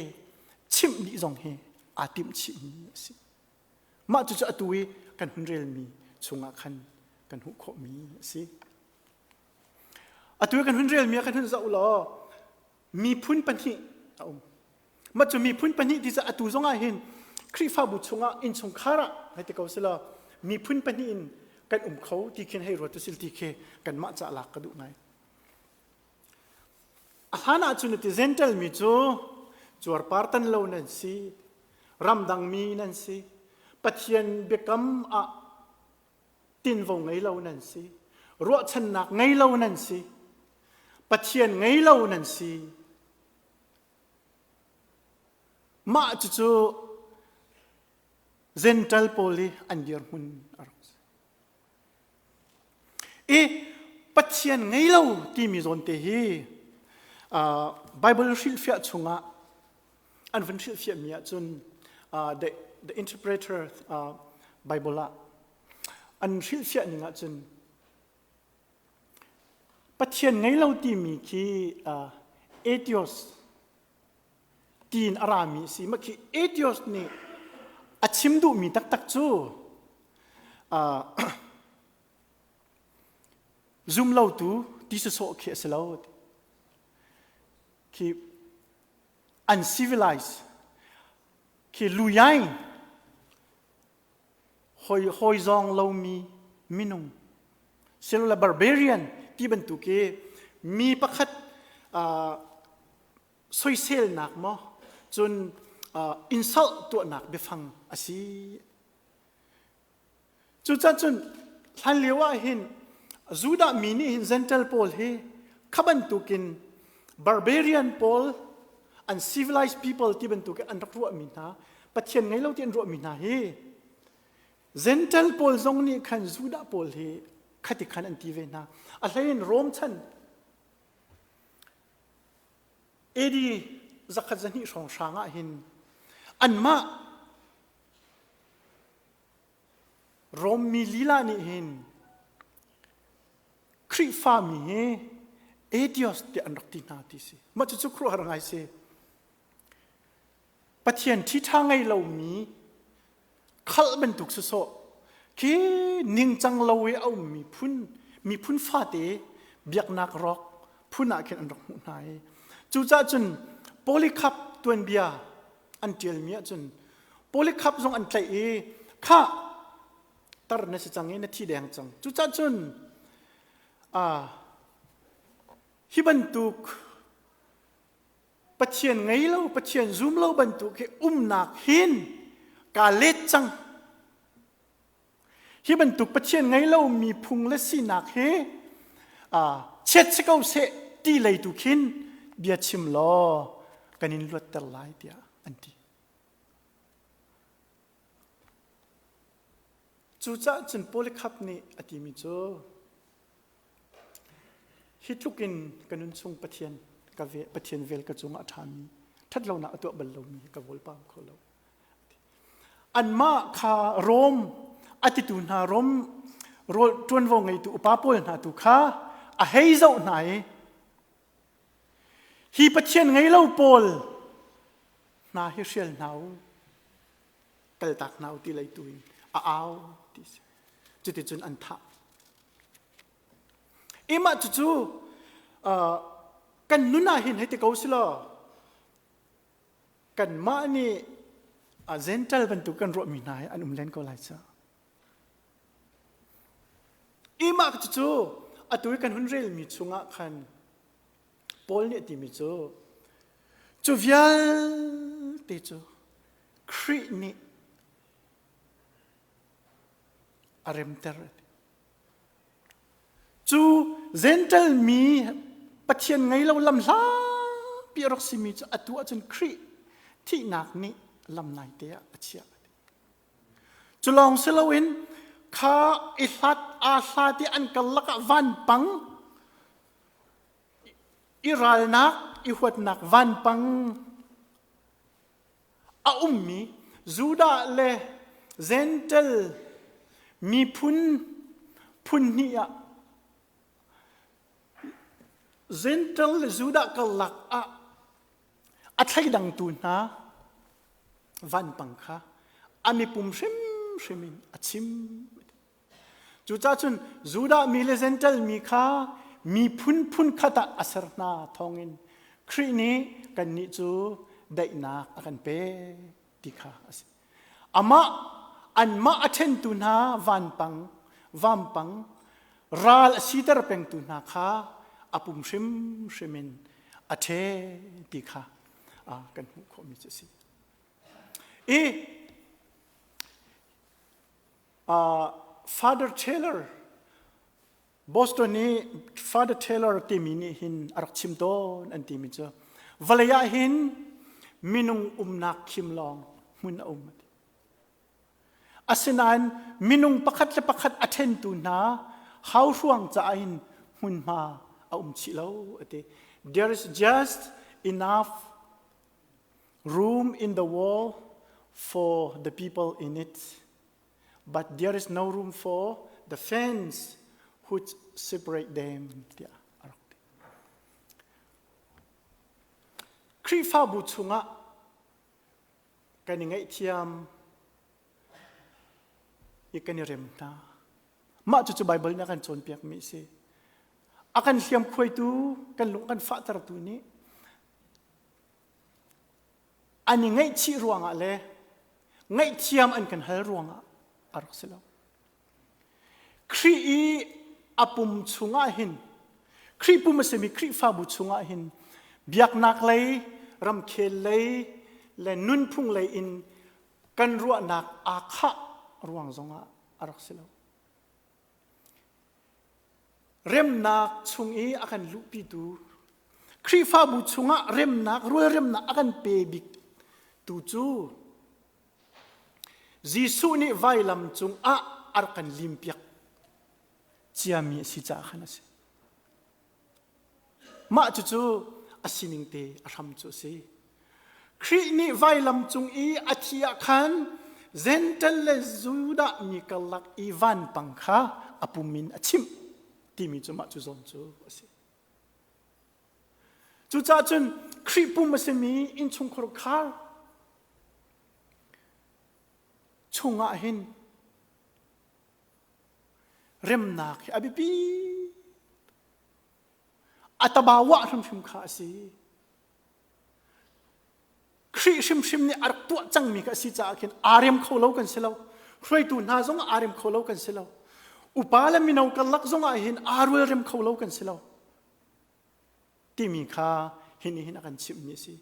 chimh dih zong hi aa timh chihmi a si. Mah cucu atu i kan hun relmi chungah khan kan hmuh khawhmi a si. Atu kan hun relmi ah kan hun zoh law miphun pahnih a um. Mah cu miphun pahnih ti cu atu zong ah hin Khrihfabu chungah innchungkhar ah hei ti ko sila miphun pahnih in kan um kho ti khin hei ruat usil ti khi kanmah ca lak ka duh ngai. A hlan ah cun ti Gentile mi cu cuarpar tan lo nan si, ramdang mi nan si, Pathian biakam ah tinvo ngei lo nan si ruahchannak ngei lo nan si Pathian ngei lo nan si mah cucu Gentile pawl i an dirhmun a rak si i Pathian ngei lo timi zawn te hi. Bible hrilhfiah chungah an vun hrilhfiahmi ahcun the, the interpreter Bible ah an hrilhfiah ning ahcun Pathian ngei lo timi khi atheos tiin a rami a si. Mah khi atheos nih a chim duhmi taktak cu zum lotu ti sawsawh khi a si lo. Khi uncivilized khi luyai hoi hoi zong lomi minung silole barbarian ti bantuk i mi pakhat soiselnak maw cun insult tuahnak biafang a si. Cucaah cun hlan lio ah hin Judah mi nih hin Gentile pawl hi kha bantukin barbarian pawl uncivilized people ti bantuk an rak ruahmi hna Pathian ngei lo ti an ruahmi hna hi Gentile pawl zong nih khan Judah pawl hi khati khan an ti ve hna. A hleiin Rom chan AD 102 hrawnghrang ah hin anmah Rom mi lila nih hin Khrihfami hi atheist tiah an rak ti hna ti si. Mah cucu khuaruahhar ngai si. Pathian ṭhiṭha ngei lomi khalh bantuk sawsawh khi ningcang lo i a ummi phun miphun fate biaknak rawk phun ah khin an rak hmuh hna i cucaah cun Polycarp tuanbia an ṭialmi ahcun Polycarp zong an tlaih i khah tar na si cang i na thi deng cang cucaah cun hi bantuk Pathian ngei lo Pathian zum lo bantuk hi umnak hin kaa let cang Hi bantuk Pathian ngei lomi phung le sinak hi chiat si ko seh ti lei tu khin bia chim law kan in luatter lai tiah an ti. Cucaah cun Polycarp nih a timi cu hi tluk in ka nun chung Pathian ka ve, Pathian vel ka cungah a ṭhami ṭhatlonak a tuah bal lomi ka vawlpam kho lo. Anmah kha Rom a titu hna Rom rawl ṭuanvo ngeitu upa pawl hna tu kha a hei zoh hna i hi Pathian ngei lo pawl hna hi hrial hna u kaltak hna u ti lei tu in a au ti si. Cuticun an thah. Imah cucu kan nun ah hin hei ti ko si law Kanmah nih a Gentile bantuk kan ruahmi hna hi an um len ko lai ca. Imah cucu atu i kan hun relmi chungah khan Paul nih a timi cu cu vialte cu Khrih nih a remter. Cu Gentile mi Pathian ngei lo lam hlapi a rak simi cu atu ahcun Khrih thihnak nih lam naite ah a chiah. Cu lawng si loin kha i hlat aa hlat i an karlak ah vanpang i ralnak i huatnak vanpang a ummi Judah le Gentle miphun phun hnih ah Gentle le Judah karlak ah a thleidangtu hna vanpang kha a mipum hrimhrim in a chim. Cucaah cun Judah mi le Gentile mi kha miphun phunkhat ah a ser hna thawngin Khrih nih kannih cu daihnak a kan pek ti kha a si. Amah anmah a ṭhentu hna vanpang, vampang, ral a siter pengtu hna kha a pum hrimhrim in a ṭhe ti kha kan hmuh khawhmi cu a si. I Father Taylor Boston i Father Taylor timi nih hin a rak chim tawn an timi cu vawlei ah hin minung umnak khim lawng hmun a um. Asinain minung pakhat le pakhat a ṭhentu hna hauhruang caah hin hmunhma a um chih lo a ti. There is just enough room in the world for the people in it, but there is no room for the fence which separate them tiah a rak ti. Khrihfabu chungah kan i ngaihthiam i kan i rem hna. Mah cucu Baibal nih a kan cawnpiakmi a si. A kan hliamkhuaitu, kan lung kan fahtertu nih an i ngaihchih ruangah le ngaihthiam an kan hal ruangah a rak si lo. Khrih i a pum chungah hin Khrih pum a simi Khrihfabu chungah hin biaknak lei, ramkhel lei le nunphung lei in kan ruahnak aa khah ruang zongah a rak si lo. Remnak chung i a kan luhpitu Khrihfabu chungah remnak, rualremnak a kan pe bik tu cu Jesuh nih vailam cungah a rak kan limpiak ciami a si caah khan a si. Mah cucu a sining te a hram cu a si. Khrih nih vailam cung i a thi ah khan Gentle le Judah mi karlak i vanpang kha a pum in a chimh timi cu mah cu zawn cu a si. Cucaah cun Khrih pum a simi innchungkhar khar chungah hin remnak hi a biapi a tabawa hrimhrim kha a si Khrih hrimhrim nih a rak tuah cangmi kha a si caah khin aa rem kho lo kan si lo hruaitu hna zong aa rem kho lo kan si lo upa le mino karlak zong ah hin aa rual rem kho lo kan si lo timi kha hi nih hin a kan chimhmi a si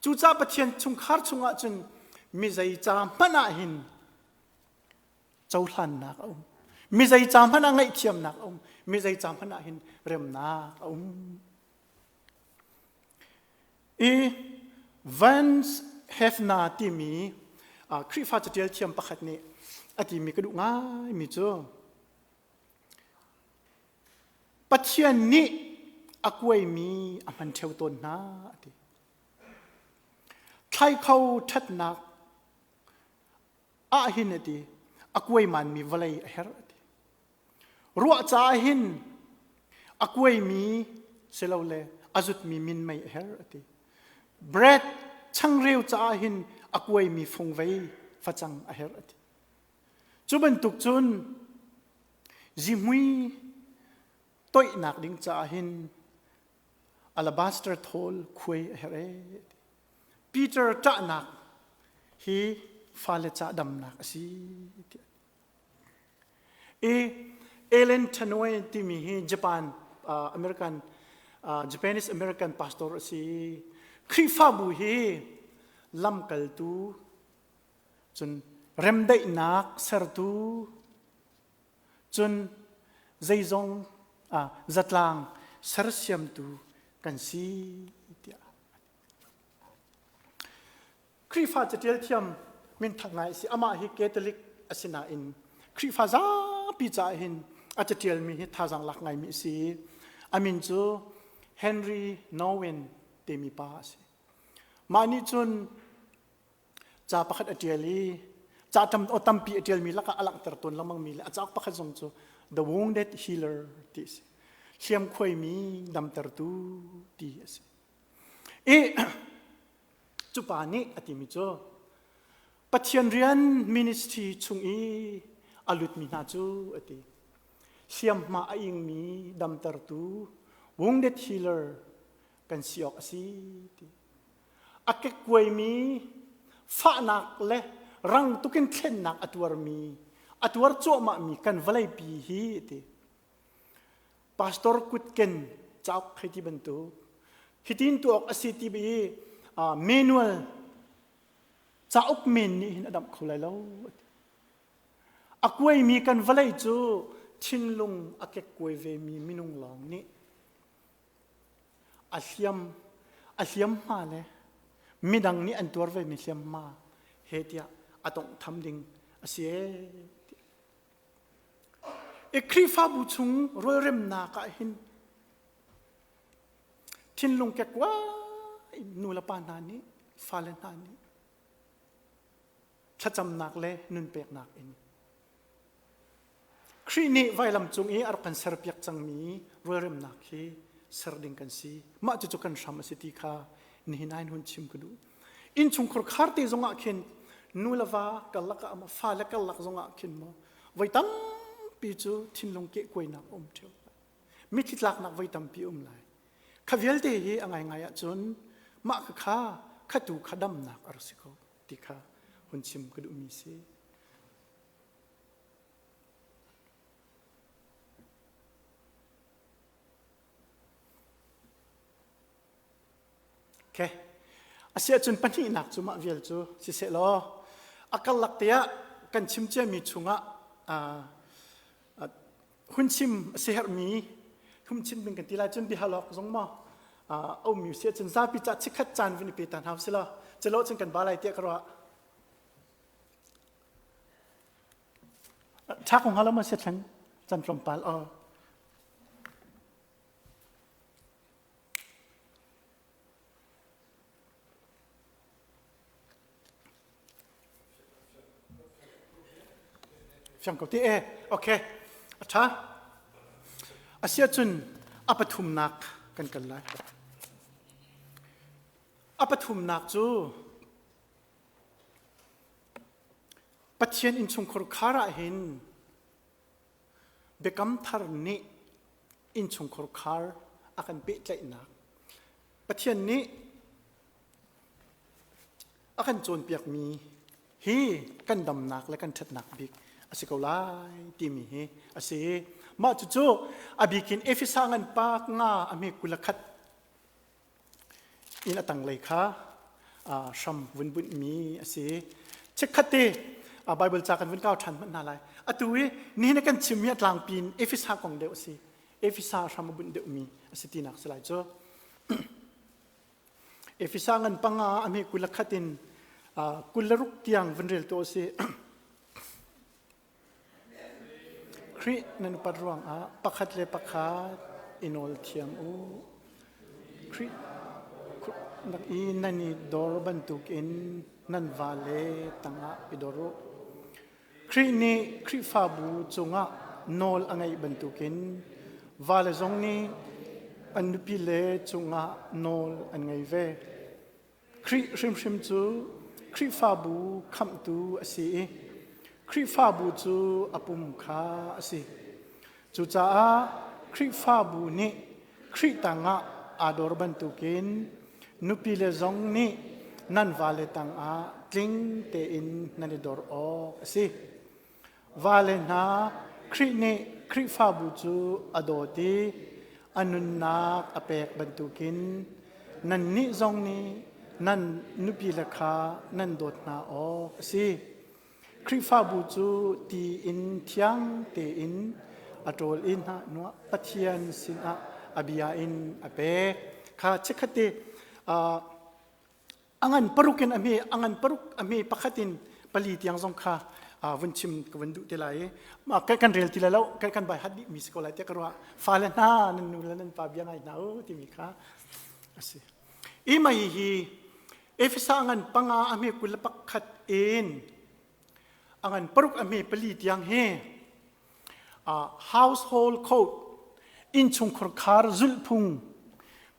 cucaah Pathian chungkhar chungah cun mi zei ca hmanh ah hin cohlannak a um mi zei ca hmanh ah ngaihthiamnak a um mi zei ca hmanh ah hin remnak a um i Vance Hefna timi Khrihfa catial thiam pakhat nih a timi ka duh ngaimi cu Pathian nih a kuaimi a hman ṭheo tawn hna a ti. Thlai kho ṭhatnak ah hin a ti a kuaimanmi vawlei a herh a ti ruah caah hin a kuaimi silole a zutmi minmei a herh a ti bread changreu caah hin a kuaimi fungvei facang a herh a ti cu bantuk cun zihmui toihnak ding caah hin alabaster thawl khuai a herh ee Peter ṭahnak hi fale ca damnak a si tiah. I Ellen Tanoi timi hi Japan uh, American uh, Japanese American pastor a si. Khrihfabu hi lamkaltu cun remdaihnak sertu cun zeizong uh, zatlang sersiamtu kan si tiah Khrihfa catial thiam minthang ngai a si. Amah hi Catholic a si nain Khrihfa zapi caah hin a catialmi hi thazaang lak ngaimi a si. A min cu Henry Nouwen timi pa a si. Mah nih cun ca pakhat a ṭial i ca tam aw tampi a ṭialmi lakah a langhter tawn lengmangmi le a cauk pakhat zong cu The Wounded Healer ti a si. Hliamkhuaimi damtertu ti a si. I cu pa nih a timi cu Pathian rian ministry chung i a lutmi hna cu a ti. Hliamhma a ingmi damtertu wounded healer kan si awk a si ti. A kekkuaimi fahnak le rang tukin thlennak a tuarmi a tuar cuahmahmi kan vawleipi hi ti. Pastor kutken cauk hei ti bantuk hitin tuah awk a si ti i manual cauk men nih hin a damh kho lai lo. A kuaimi kan vawlei cu thinlung a kekkuai vemi minung lawng nih a hliam a hliamhma le midang nih an tuar vemi hliamhma he tiah a tawnghtham ding a si ee. I Khrihfabu chung rualremnak ah hin Thinlung kekua in nu le pa hna nih fale hna nih thlacamnak le nunpeknak in Khrih nih vailam cung i a rak kan serpiak cangmi rualremnak hi ser ding kan si. Mah cucu kan hram a si ti kha nihin ah hin hun chim ka duh. Innchungkhar khar te zongah khin nu le va karlak ah maw fale karlak zongah khin maw voi tampi cu thinlung kehkuainak a um ṭheo. Mitthli tlaknak voi tampi um lai. Kha vialte hi a ngaingai ahcun mah kha kha tu kha damnak a rak si ko ti kha hun chim ka duhmi si. Okay. Asiahcun pahnihnak cu mah vial cu siseh law a karlak te ah kan chim ciami chungah hun chim a si herhmi hun chim ding kan ti lai cun biahalawk zong maw a ummi si ahcun zapi ca chikkhat caan vun i pe ta hna usih law cilo cun kan ba lai tiah ka ruah. Ṭha ko hnga lo maw si thleng can tlawmpal aw. Fiang ko ti e. Okay. A ṭha. Asiahcun a pathumnak kan kal lai. A pathumnak cu Pathian innchungkhar khar ah hin Biakam thar nih innchungkhar khar a kan pehtlaihnak Pathian nih a kan cawnpiakmi hi kan damnak le kan ṭhatnak bik a si ko lai timi hi a si. Mah cucu a bikin Efesa ngan pa nga a hme 21 in a tanglei kha hram vun bunhmi a si. Chikkhat te Bible ca kan vun kau ṭhan hmanh hna lai. Atu i nihin kan chimmi a tlangpi in Efesa kong deuh a si. Efesa hram a bunh deuhmi a si tinak si lai cu. Efesa ngan panga a hme 21 in 26 tiang vun rel tu a si. Khrih nan upat ruangah pakhat le pakhat i nawl thiam u. Khrih i nan i dor bantukin nan vale tangah i dor u. Khrih nih Khrihfabu cungah nawl a ngeih bantukin vale zong nih an nupile cungah nawl an ngei ve. Khrih hrimhrim cu Khrihfabu khamhtu a si i Khrihfabu cu a pum kha a si. Cucaah Khrihfabu nih Khrih tangah aa dor bantukin nupile zong nih nan vale tangah tling tein nan i dor awk a si. Vale hna, Khrih nih Khrihfabu cu a dawt i a nunnak a pek bantukin nannih zong nih nan nupile kha nan dawt hna awk a si. Khrihfabu cu ti in thiang tein a ṭawl i hna hnuah Pathian sinah a bia in a pek. Kha chikkhat te a ngan paruk in a hme a ngan paruk a hme pakhat in pali tiang zong kha vun chim ka vun duh te lai i kan rel ti lai lo kan kan bai hat dih mi si ko lai tiah ka ruah fale hna nan nu le nan pa bia ngai hna u timi kha a si i mai hi Efesa ngan panga a hme 21 in a ngan paruk a hme pali tiang hi household code innchungkhar khar zulhphung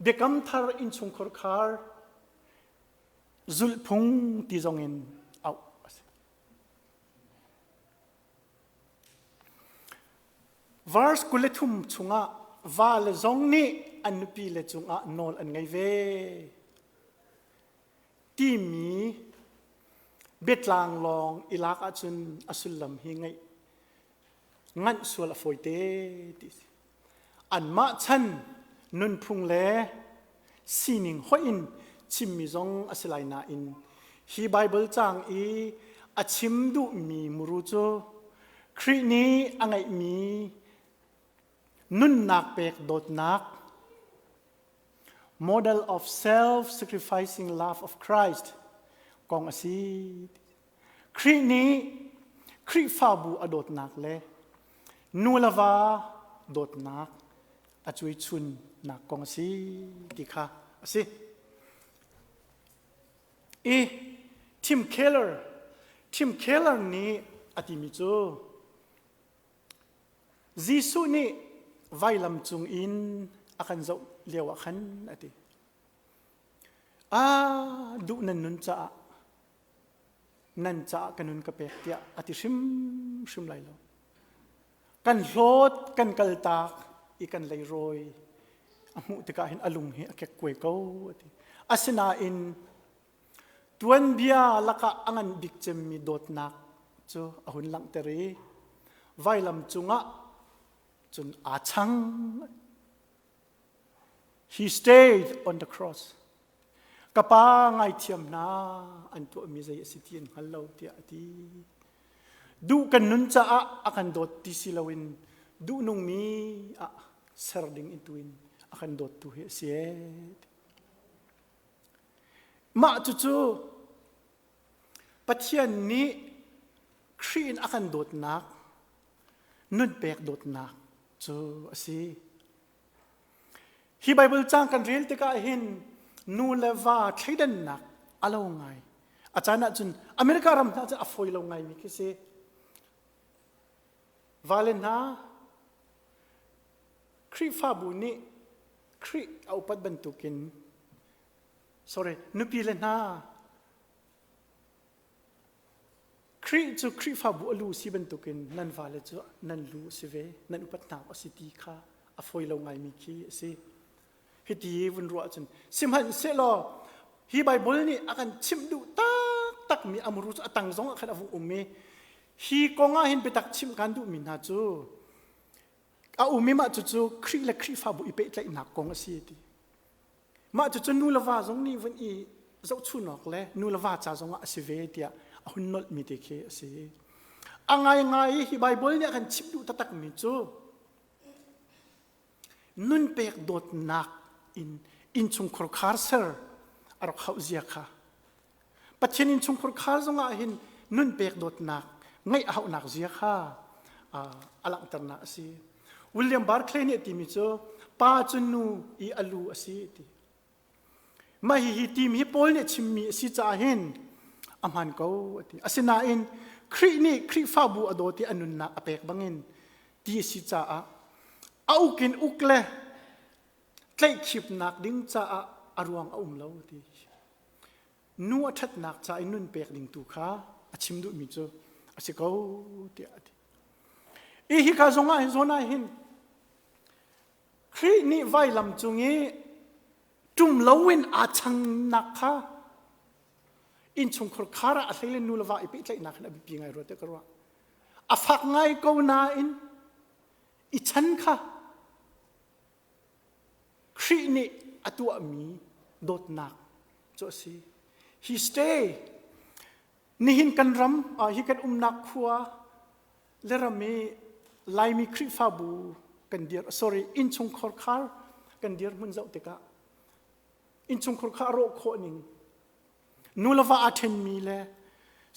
biakam thar innchungkhar khar zulhphung ti zong in auh a si. Verse 23 chungah va le zong nih an nupi le cungah nawl an ngei ve timi biatlang lawng i lak ahcun a sullam hi ngaih nganh sual a fawite ti si. Anmah chan nunphung le sining hoih in chimmi zong a si lai nain hi Baibal caang i a chim duhmi muru cu Khrih nih a ngeihmi nunnak pek dawtnak model of self-sacrificing love of Christ kong a si. Khrih nih Khrihfabu a dawtnak le nu le va dawtnak a cuaichun. nak kong a si ti kha a si. I Tim Keller Tim Keller nih a timi cu Jesuh nih vailam cung in a kan zoh lio ah khan a ti. Ah duh nan nun caah nan caah ka nun ka pek tiah a ti hrimhrim lai lo. Kan hlawt, kan kaltak i kan leirawi a hmuh tikah hin a lung hi a kekkuai ko a ti. Asinain tuanbia lakah a ngan bik cemmi dawtnak cu a hun langhter i vailam cungah cun aa chang. He stayed on the cross. Ka pa ngaithiam hna an tuahmi zei a si ti an hngal lo tiah a ti. Duh kan nun caah a kan dawt ti si loin duh nungmi ah ser ding in tuin a kan dawttu hi a si ee. Mah cucu Pathian nih Khrih in a kan dawtnak, nun pek dawtnak cu a si. Hi Baibal caang kan rel tikah hin nu le va thleidannak a lo ngai. A caan ahcun America ram hna cu a fawi lo ngaimi khi si. Vale hna, Khrihfabu nih Khrih a upat bantukin sorry, nupi le hna Khrih cu Khrihfabu a lu si bantukin nan vale cu nan lu a si ve, nan upat hna a si ti kha a fawi lo ngaimi khi a si. Hiti vun ruah cun sihmanhsehlaw hi Baibal nih a kan chimh duh taktakmi a muru cu a tang zong ah khan a vung um i hi kong ah hin biatak chimh kan duhmi hna cu a um i mah cucu Khrih le Khrihfabu i pehtlaihnak kong a si ti. Mah cucu nu le va zong nih vun i zohchun awk le nu le va ca zongah a si ve tiah a hun nolhmi te khi a si. A ngaingai i hi Baibal nih a kan chimh duh taktakmi cu nun pek dawtnak in innchungkhar khar ser a rak hauh zia kha Pathian innchungkhar khar zongah hin nun pek dawtnak ngeih a hauhnak zia kha a langhternak a si. William Barclay nih a timi cu pa cu nu i a lu a si ti. Mah hihi timi hi Paul nih a chimmi a si caah hin a hmaan ko a ti. Asinain Khrih nih Khrihfabu a dawt i a nunnak a pek bangin ti a si caah a uk in uk le tlaihkhipnak ding caah a ruang a um lo ti. Nu a ṭhatnak ca i nun pek ding tu kha a chim duhmi cu a si ko tiah a ti. I hika zong ah hin zawn ah hin Khrih nih vailam cung i ṭum loin aa changnak kha innchungkhar khar ah a hlei le nu le va i pehtlaihnak hin a biapi ngai rua tiah ka ruah. A fak ngai ko nain i chan kha Khrih nih a tuahmi dawtnak cu a si. He stay Nihin kan ram, hi kan umnak khua le ram i Laimi Khrihfabu kan dir, sorry, innchungkhar khar kan dirhmun zoh tikah innchungkhar kha a rawh khawh ning, nu le va aa ṭhenmi le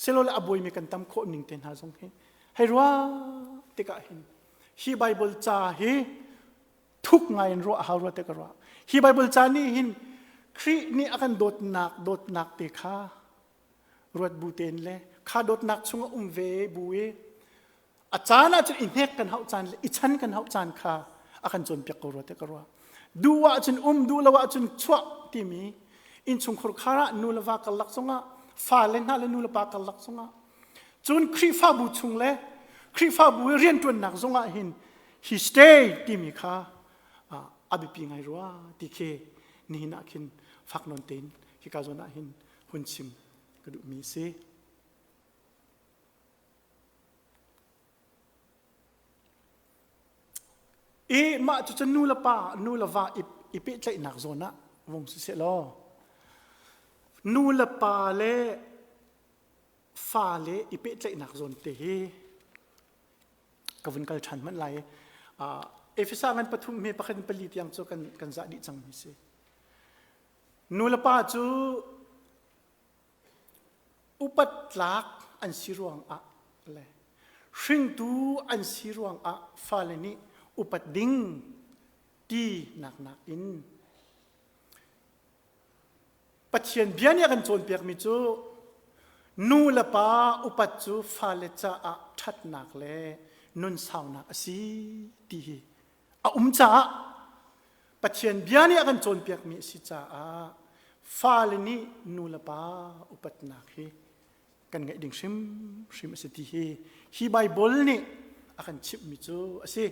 silole a buaimi kan tam khawh ning te hna zong hi hei ruah tikah hin hi Bible ca hi thuk ngai in ruah a hau rua te ka ruah. Hi Bible ca nih hin Khrih nih a kan dawtnak dawtnak te kha ruat bu tein le kha dawtnak chungah um ve bu i a caan ahcun i hnek kan hauh caan le i chan kan hauh caan kha a kan cawnpiak ko rua te ka ruah duh ahcun um duh lo ahcun chuah timi innchungkhar khar ah nu le va karlak zongah fale hna le nu le pa karlak zongah cun Khrihfabu chung le Khrihfabu i rianṭuannak zongah hin he stay timi kha a biapi ngai rua ti khi nihin ah khin fak nawn tein hika zawn ah hin hun chim ka duhmi a si. I mah cucu nu le pa nu le va i, i pehtlaihnak zawn ah vung si seh law nu le pa le fa le i pehtlaihnak zawn te hi ka vun kal ṭhan hmanh lai. Uh, Efesa ngan pathum he pakhat in pali tiang cu kan kan zah dih cangmi si. Nu le pa cu upat tlak an si ruangah le hringtu an si ruangah fale nih upat ding. Ti nak nakin Pathian bia nih a kan cawnpiakmi cu nu le pa upat cu fale caah ṭhatnak le nunsaunak a si ti hi a um caah Pathian bia nih a kan cawnpiakmi a si caah fale nih nu le pa upatnak hi kan ngeih ding hrimhrim a si ti hi hi Baibal nih a kan chimhmi cu a si.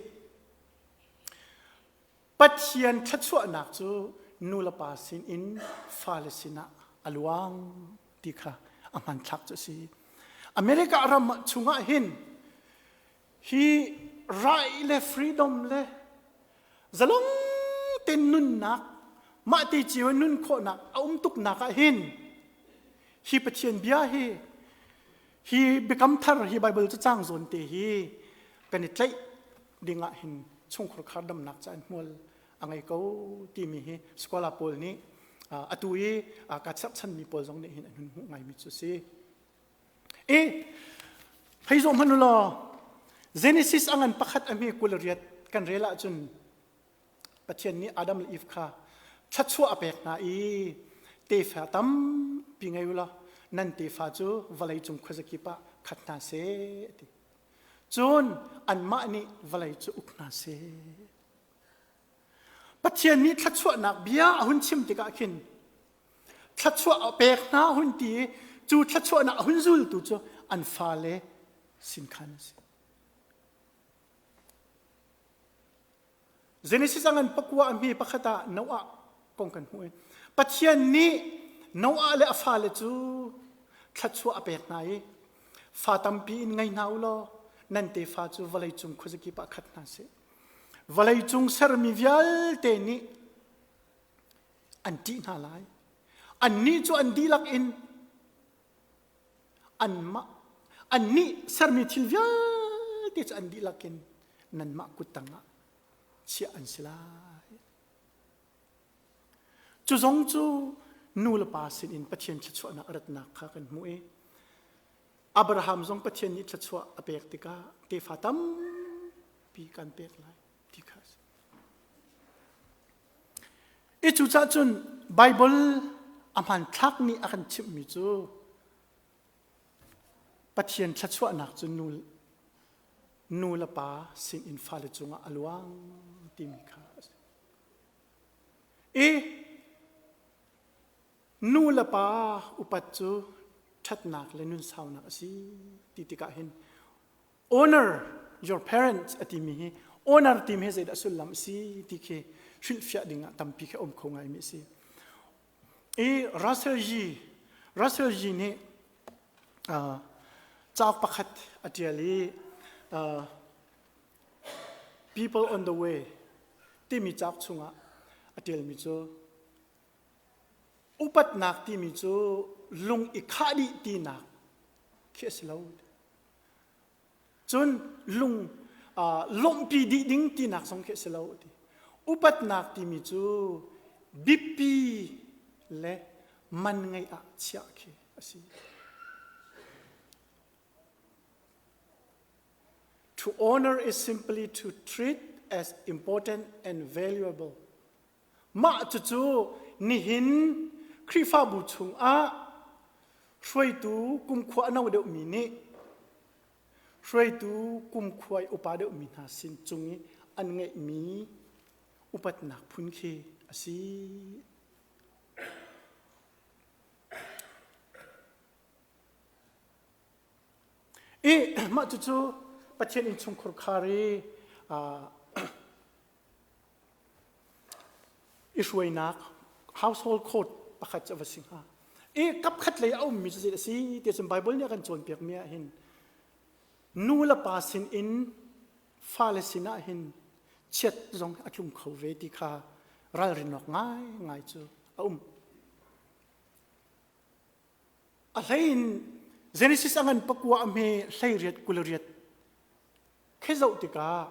Pathian thluachuahnak cu nu le pa sinin fale sinah a luang ti kha a hmanthlak cu a si. America ram chungah hin hi right le freedom le zalong ten nunnak mah te cio nun khawhnak a um tuknak ah hin hi Pathian bia hi hi biakam thar hi Bible cacang zawn te hi kan i tlaih ding ah hin chungkhur khar damnak ca in hmual a ngei ko timi hi scholar pawl nih atu i ka cherhchanmi pawl zong nih hin an hun hmuh ngaimi cu si. I hei zoh hmanh u law Genesis a ngan pakhat a hme 28 kan rel ahcun Pathian nih Adam le Eve kha thluachuah a pek hna i tefa tampi ngei u law nan tefa cu vawlei cung khuazakip ah khat hna seh a ti. Cun anmah nih vawlei cu uk hna seh. Pathian nih thluachuahnak bia a hun chim tikah khin thluachuah a pek hna hun ti i cu thluachuahnak a hun zultu cu an fale sin khan a si. Genesis a ngan pakua a hme pakhat ah Noah kong kan hmuh i Pathian nih Noah le a fale cu thluachuah a pek hna i fa tampi in ngei hna u law nan tefa cu vawlei cung khuazakip ah khat hna seh. Vawlei cung sermi vialte nih an ṭih hna lai. Annih cu an dihlak in anmah annih sermi thil vialte cu an dihlak in nanmah kut tangah chiah an si lai. Cu zong cu nu le pa sinin Pathian thluachuahnak a ratnak kha kan hmuh i Abraham zong Pathian nih thluachuah a pek tikah tefa tampi kan pek lai ti kha a si. I cucaah cun Baibal a hmanthlak nih a kan chimhmi cu Pathian thluachuahnak cu nu, nu le pa sinin fale cungah a luang timi kha a si. I nu le pa upat cu ṭhatnak le nunsaunak a si ti tikah hin honor your parents a timi hi honor timi hi zeidah sullam a si ti khi hrilhfiah ding ah tampi khi um kho ngaimi a si. I Russell Yee Russell Yee nih uh, cauk pakhat a ṭial i uh, People on the Way timi cauk chungah a ṭialmi cu upatnak timi cu lung i khah dih tinak khi a si lo. Cun lung uh, lawmhpi dih ding tinak zong khi a si lo ti. Upatnak timi cu biapi le man ngei ah chiah khi a si. To honor is simply to treat as important and valuable. Mah cucu nihin Khrihfabu chungah hruaitu kumkhua a no deuhmi nih hruaitu kumkhua i upa deuhmi hna sin cung i an ngeihmi upatnak phun khi a si. I mah cucu Pathian innchungkhur khar i i hruainak household code pakhat cu a va si hnga. I kapkhat lei a ummi cu zei a si ti cun Bible nih a kan cawnpiakmi ah hin nu le pa sin in fale sin ah hin chiat zong a tlung kho ve ti kha ralrin awk ngaingai cu a um. A hlei in Genesis a ngan pakua a hme hlei riat 28 khi zoh tikah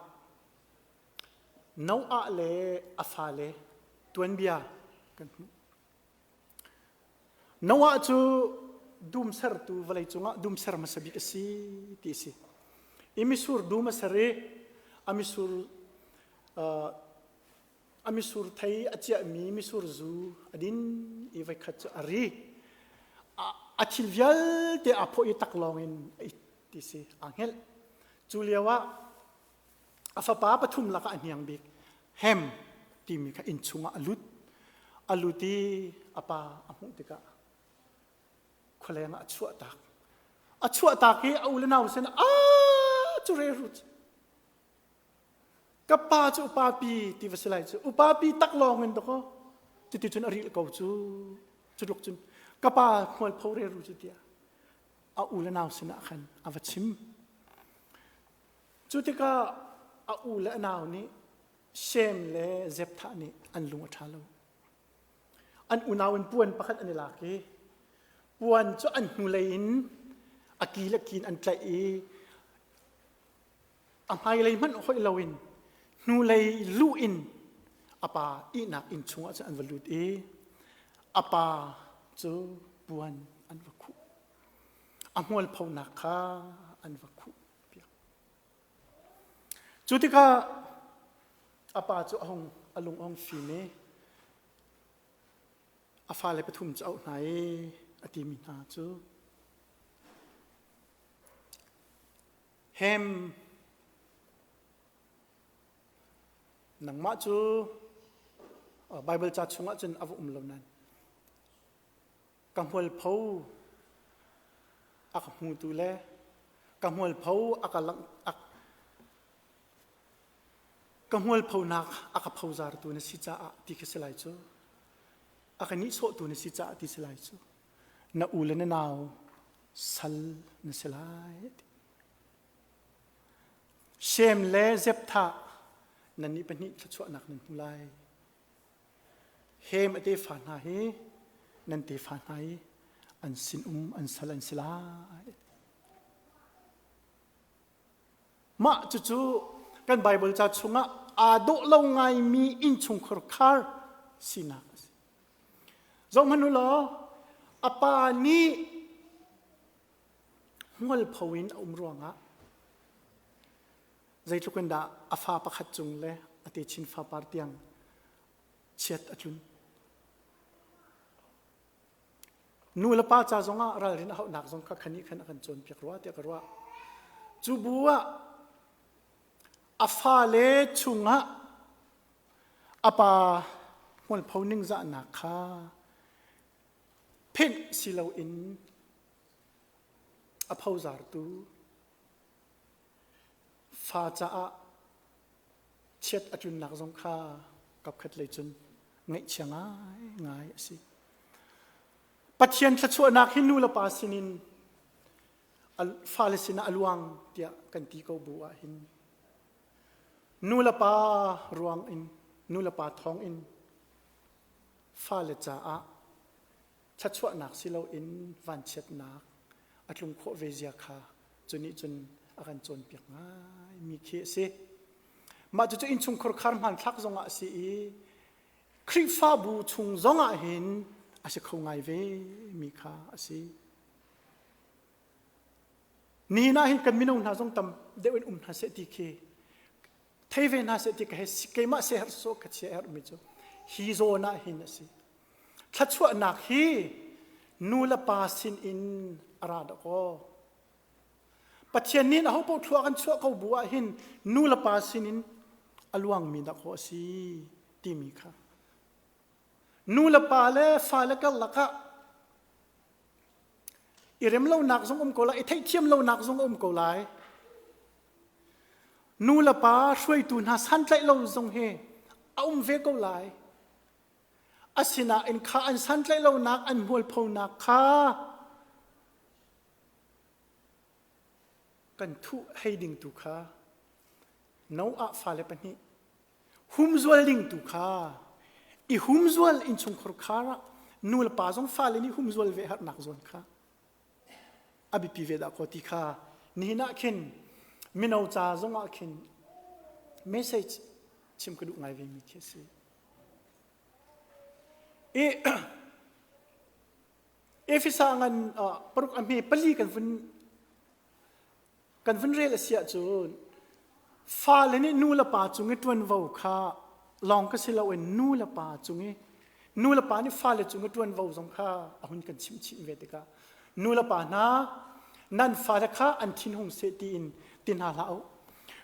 Noah le a fale tuanbia kan hmuh. Noah cu dum sertu vawlei cungah dum ser hmasa bik a si ti a si. I misur dum a ser i a misur uh, A misur thei a ciahmi misur zu a din i voikhat cu a ri. A thil vialte aa phawh i taklawng in a it ti si aa hngelh. Cu lio ah a fapa pathum lakah a hniang bik Hem timi kha inn chungah a lut. A lut i a pa a hmuh tikah khualeng ah a chuahtak. A chuahtak i a u le nau sin ah cu re rut. Ka pa cu upa pi ti va si lai cu upa pi tak lawng in dakaw cuti cun a ril ko cu cu tluk cun ka pa hmual pho re ru cu tiah a u le nau sinah khan a va chim. Cu tikah a u le a nau nih Shem le Zepthah nih an lung a ṭha lo. An unau in puan pakhat an i lak i puan cu an hnulei in a ki le ki in an tlaih i a hmailei hmanh hoih loin hnulei luh in a pa ihnak inn chungah cun an va lut i a pa cu puan an va khuh. A hmualphonak kha an va khuh piak. Cu tikah a pa cu a hung a lung a hung fim i a fale pathum cu a auh hna i a timi hna cu Hem nangmah cu Bible ca chungah cun a va um lo nain ka hmualpho a ka hmutu le ka hmualpho a ka langh ka hmualphonak a ka phozartu na si caah ti khi si lai cu a ka nihsawhtu na si caah ti si lai cu na u le na nau sal na si lai Shem le Zepthah nannih pahnih thluachuahnak nan hmu lai Hem a tefa hna hi nan tefa hna i an sinum an sal an si lai. Mah cucu kan Baibal ca chungah aa dawh lo ngaimi innchungkhar khar sinak a si. Zohhmanh u law a pa nih hmualpho in a um ruangah Zeitluk in dah a fa pakhat cung le a techin fapar tiang chiat a tlun. Nu le pa ca zongah ralrin a hauhnak zong kha khan nih khan a kan cawnpiak rua tiah ka ruah. Cu bu ah a fale chungah a pa hmualpho ningzahnak kha phenh si loin a phozartu Fa caah chiat a tlunnak zong kha kapkhat lei cun ngaihchia ngaingai a si. Pathian thluachuahnak hi nu le pa sinin fale sinah a luang tiah kan ti ko bu ah hin nu le pa ruang in nu le pa thawng in fale caah thluachuahnak si loin vanchiatnak a tlung khawh ve zia kha cu nih cun a kan cawnpiak ngaimi khi a si. Mah cucu innchungkhar khar hmanthlak zongah a si i Khrihfabu chung zongah hin a si kho ngai ve mi kha a si. Nihin ah hin kan mino hna zong tam deuh in um hna seh ti khi thei ve hna seh ti ka he keimah se herh so ka chia herh mi cu hi zawn ah hin a si. Thluachuahnak hi nu le pa sin in a ra dawkaw. Pathian nih aho paoh thlua kan chuah ko bu ah hin nu le pa sin in a luangmi dakaw a si timi kha. Nu le pa le fale karlak ah i rem lonak zong um ko lai, i theihthiam lonak zong um ko lai. Nu le pa hruaitu hna santlaih lo zong hi a um ve ko lai. Asinain kha an santlaih lonak an hmualphonak kha kan thuh hei ding tu kha Noah fale pahnih humzual ding tu kha i humzual innchungkhar khar ah nu le pa zong fale nih humzual ve harnak zawn kha a biapi ve dah kaw ti kha nihin ah khin mino ca zong ah khin message chim ka duh ngai ve mi khi a si. I Efesa ngan paruk a hme pali kan vun kan vun rel a si ahcun fale nih nu le pa cung i ṭuanvo kha lawng ka si loin nu le pa cung i nu le pa nih fale cung i ṭuanvo zong kha a hun kan chimh chih ve tikah nu le pa hna nan fale kha an thinhung seh tiin ti hna hlah u.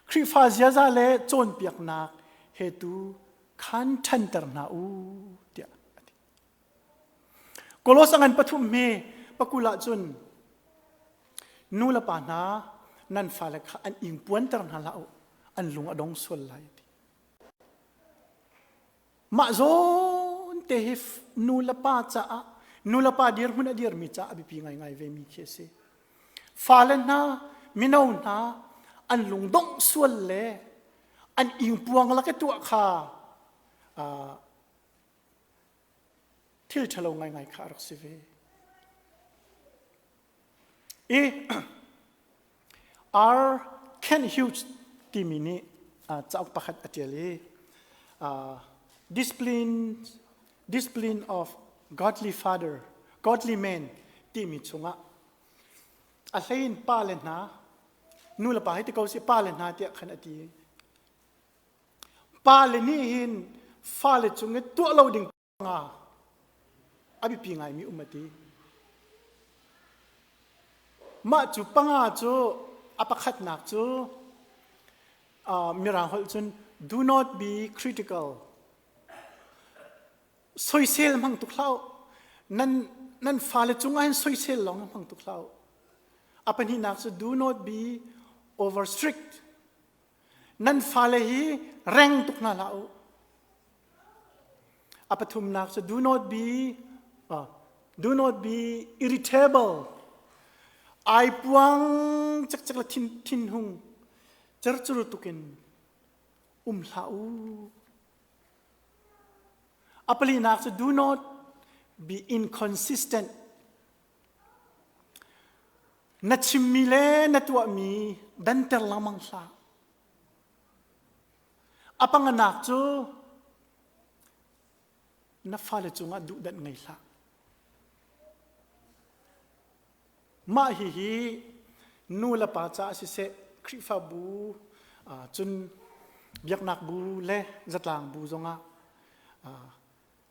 Khrihfa ziaza le cawnpiaknak he tu khan ṭhanter hna u tiah a ti. Kolos a ngan pathum hi pakul ah cun nu le pa hna nan fale kha an ingpuanter hna hlah u an lung a dong sual lai ti. Mah zawn te hi nu le pa caah nu le pa dirhmun a dirmi caah a biapi ngaingai ve mi khi a si. Fale hna mino hna an lungdongh sual le an ingpuang lak i tuah kha thil ṭhalo ngaingai kha a rak si ve. I R. Kent Hughes timi nih cauk pakhat a ṭial i discipline, discipline of godly father, godly man timi chungah a hlein pa le hna nu le pa hi ti ko si pa le hna tiah khan a ti. Pa le nih hin fale cung i tuah lo ding nga a biapi ngaimi um a ti. Mah cu panga cu a pakhatnak cu uh, Mirang holh cun do not be critical. Soisel hmang tuk hlah Nan nan fale cungah hin soisel lawng hmang tuk hlah A pahnihnak cu do not be over strict. Nan fale hi reng tuk hna hlah u. A pathumnak cu do not be uh, do not be irritable. Ai puang cekcek le thin thinhung cercur tukin um hlah u. A palinak cu do not be inconsistent. Na chimmi le na tuahmi danter lengmang hlah. A panganak cu na fale cungah duhdanh ngei hlah. Mah hihi nu le pa caah siseh Khrihfabu cun biaknak bu le zatlang bu zongah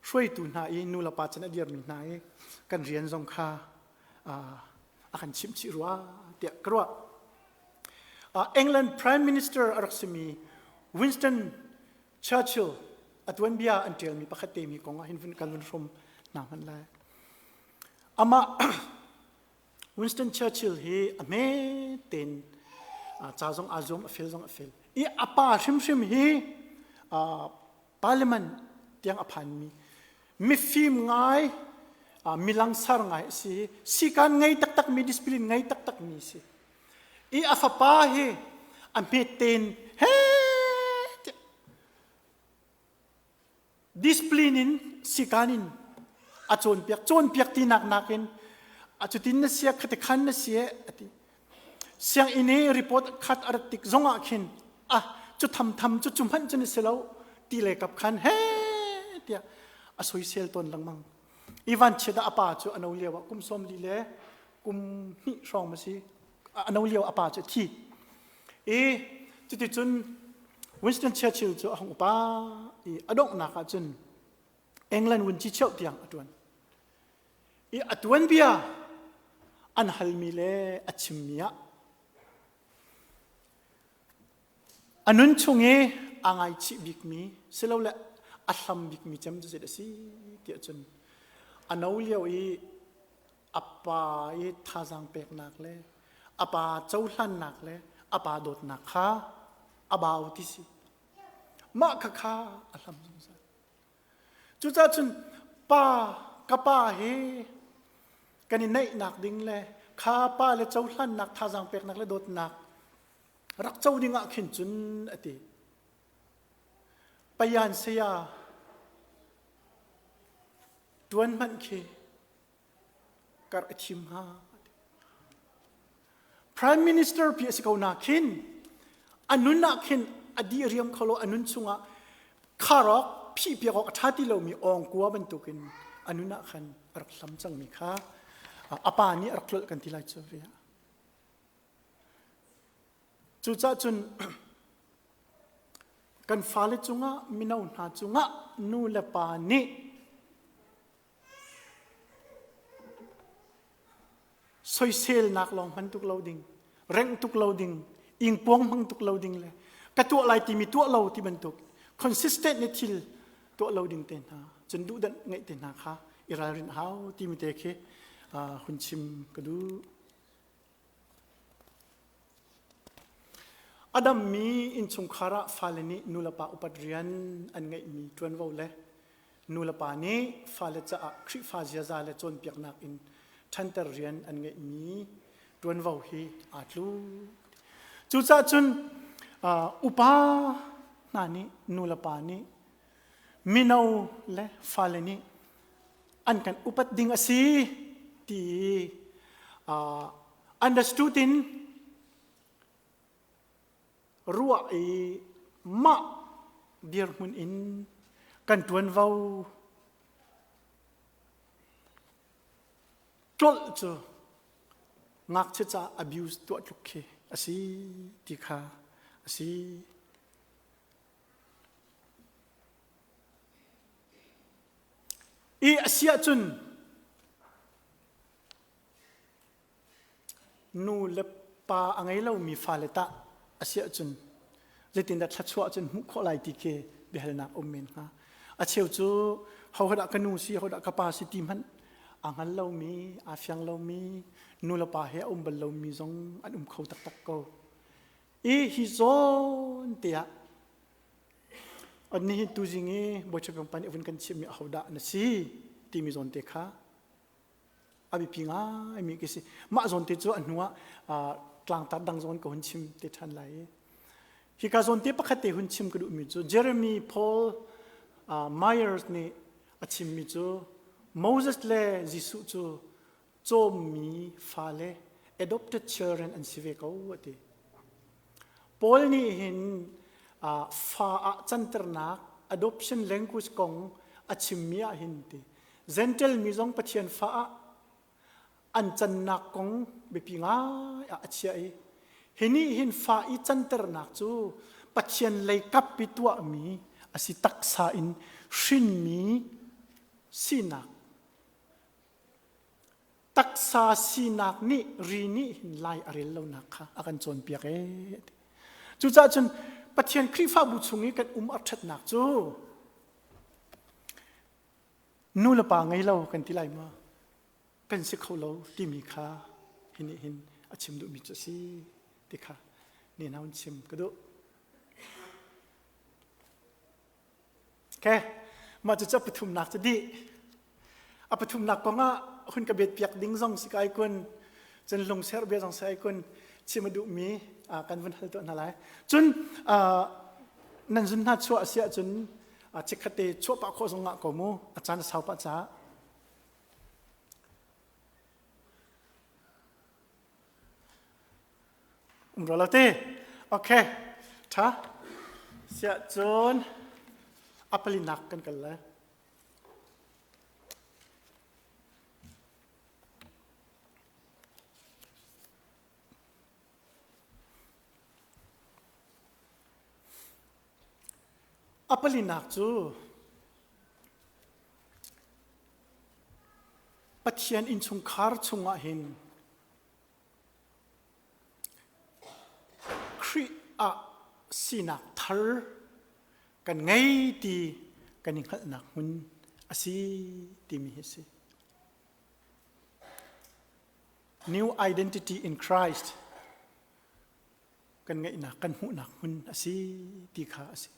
hruaitu hna i nu le pa chan a dirmi hna i kan rian zong kha a kan chimh chih rua tiah ka ruah. England Prime Minister a rak simi Winston Churchill a tuanbia an ṭialmi pakhat te mi kong ah hin kan vun hrom hna hmanh lai. Amah Winston Churchill hi a hme tein ca zong aa zuam a fel zong a fel. I a pa hrimhrim hi parliament tiang a phanmi mifim ngai milangsar ngai a si sikan ngei taktakmi discipline ngei taktakmi si i a fapa hi a hmet tein he discipline in sikan in a cawnpiak cawnpiak tinak nakin a cutin na sia khati khan na sia ati Sianginn i report khat a rat tik zong ah khin ah cu thamtham cu cu hmanh cu na si lo ti le kap khan he tiah a soisel tawn lengmang. Ivan chiat ah a pa cu a no lio ah kum sawm li le kum hnih hrawng ma si a no lio a pa cu a thi. I cuticun Winston Churchill cu a hung upa i a donghnak ah cun England vunci cheuh tiang a ṭuan. I a tuanbia an halmi le a chimmi ah a nun chung i aa ngaichih bikmi silole a hlam bikmi cem cu zeidah a si tiah cun a no lio i a pa i thazaang peknak le a pa cohlannak le a pa dawtnak kha a bau ti si. Mah khakha a hlam zungzal. Cucaah cun pa ka pa hi kan i naihnak ding le kha pa le cohlannak thazaang peknak le dawtnak rak co ding ah khin cun a ti. Payan saya tuan hmanh khi kar a thim hnga. Prime Minister pi a si ko na khin a nun ah khin a di riam kho lo a nun chungah kharok phih piak awk a ṭha ti lomi awngkua bantukin a nun ah khan a rak hlam cangmi kha a pa nih a rak tlolh kan ti lai cu ve Cucaah cun. Kan fale cungah, mino hna cungah nu le pa nih soiselnak lawng hman tuk lo ding, rengh tuk lo ding, ingpuang hmang tuk lo ding le ka tuah lai timi tuah lo ti bantuk consistent ne thil tuah lo ding te hna cun duhdanh ngeih te hna kha i ralrin hau timi te khi hun chim ka duh. A dammi innchungkhar ah fale nih nulepa upat rian an ngeihmi ṭuanvo le nulepa nih fale caah Khrihfa ziaza le cawnpiaknak in ṭhanter rian an ngeihmi ṭuanvo hi aa tluk. Cucaah cun upa hna nih nulepa nih mino le fale nih an kan upat ding a si ti uh, understood in ruah i mah dirhmun in kan ṭuanvo tlolh cu ngakchia ca abuse tuah tluk khi a si ti kha a si. I a si ahcun nu le pa a ngei lomi fale tah a si ahcun zeitindah thluachuah cun hmuh khawh lai ti khi biahalnak um men hnga. A cheu cu hodah ka nu si, hodah ka pa si ti hmanh aa hngal lomi, aa fiang lomi, nu le pa he a um bal lomi zong an um kho taktak ko. I hi zawn te ah Nihin tuzing i Bawipa pa nih a vun kan chimhmi ahodah na si timi zawn te kha a biapi ngaimi ka si. Mah zawn te cu a hnu ah tlangtar dang zawn ka hun chim te ṭhan lai i hika zawn te pakhat te hun chim ka duhmi cu Jeremy Paul Myers nih a chimmi cu Moses le Jesuh cu cawmmi fale adopted children an si ve ko a ti. Paul nih hin fa ah canternak adoption language kong a chimmi ah hin ti Gentile mi zong Pathian fa ah an cannak kong biapi ngai ah a chiah i hi nih hin fa i canternak cu Pathian lei kap i tuahmi a si taksa in hrinmi sinak Taksa sinak nih ri nih hin lai a rel lonak kha a kan cawnpiak ee. Cucaah cun Pathian Khrihfabu chung i kan um a ṭhatnak cu nu le pa ngei lo kan ti lai maw? Kan si kho lo timi kha hi nih hin a chim duhmi cu a si ti kha ni hna hun chim ka duh. Okay. Mah cu a pathumnak cu dih. A pathumnak kong ah hun ka bet piak ding zong si kai kun cun lungser bia zong si ai kun chim a duhmi kan vun hal tuah hna lai. Cun nan zun hna chuah a si ahcun chikkhat te chuah pah khawh zong ngah ko mu a caan a sau pah caah. Um rua lo te. Okay. Tha. Siah cun a palinak kan kal lai. A palinak cu Pathian innchungkhar chungah hin Khrih ah sinak thar kan ngei ti kan i hngalhnak hmun a si timi hi a si. New identity in Christ kan ngeihnak kan hmuhnak hmun a si ti kha a si.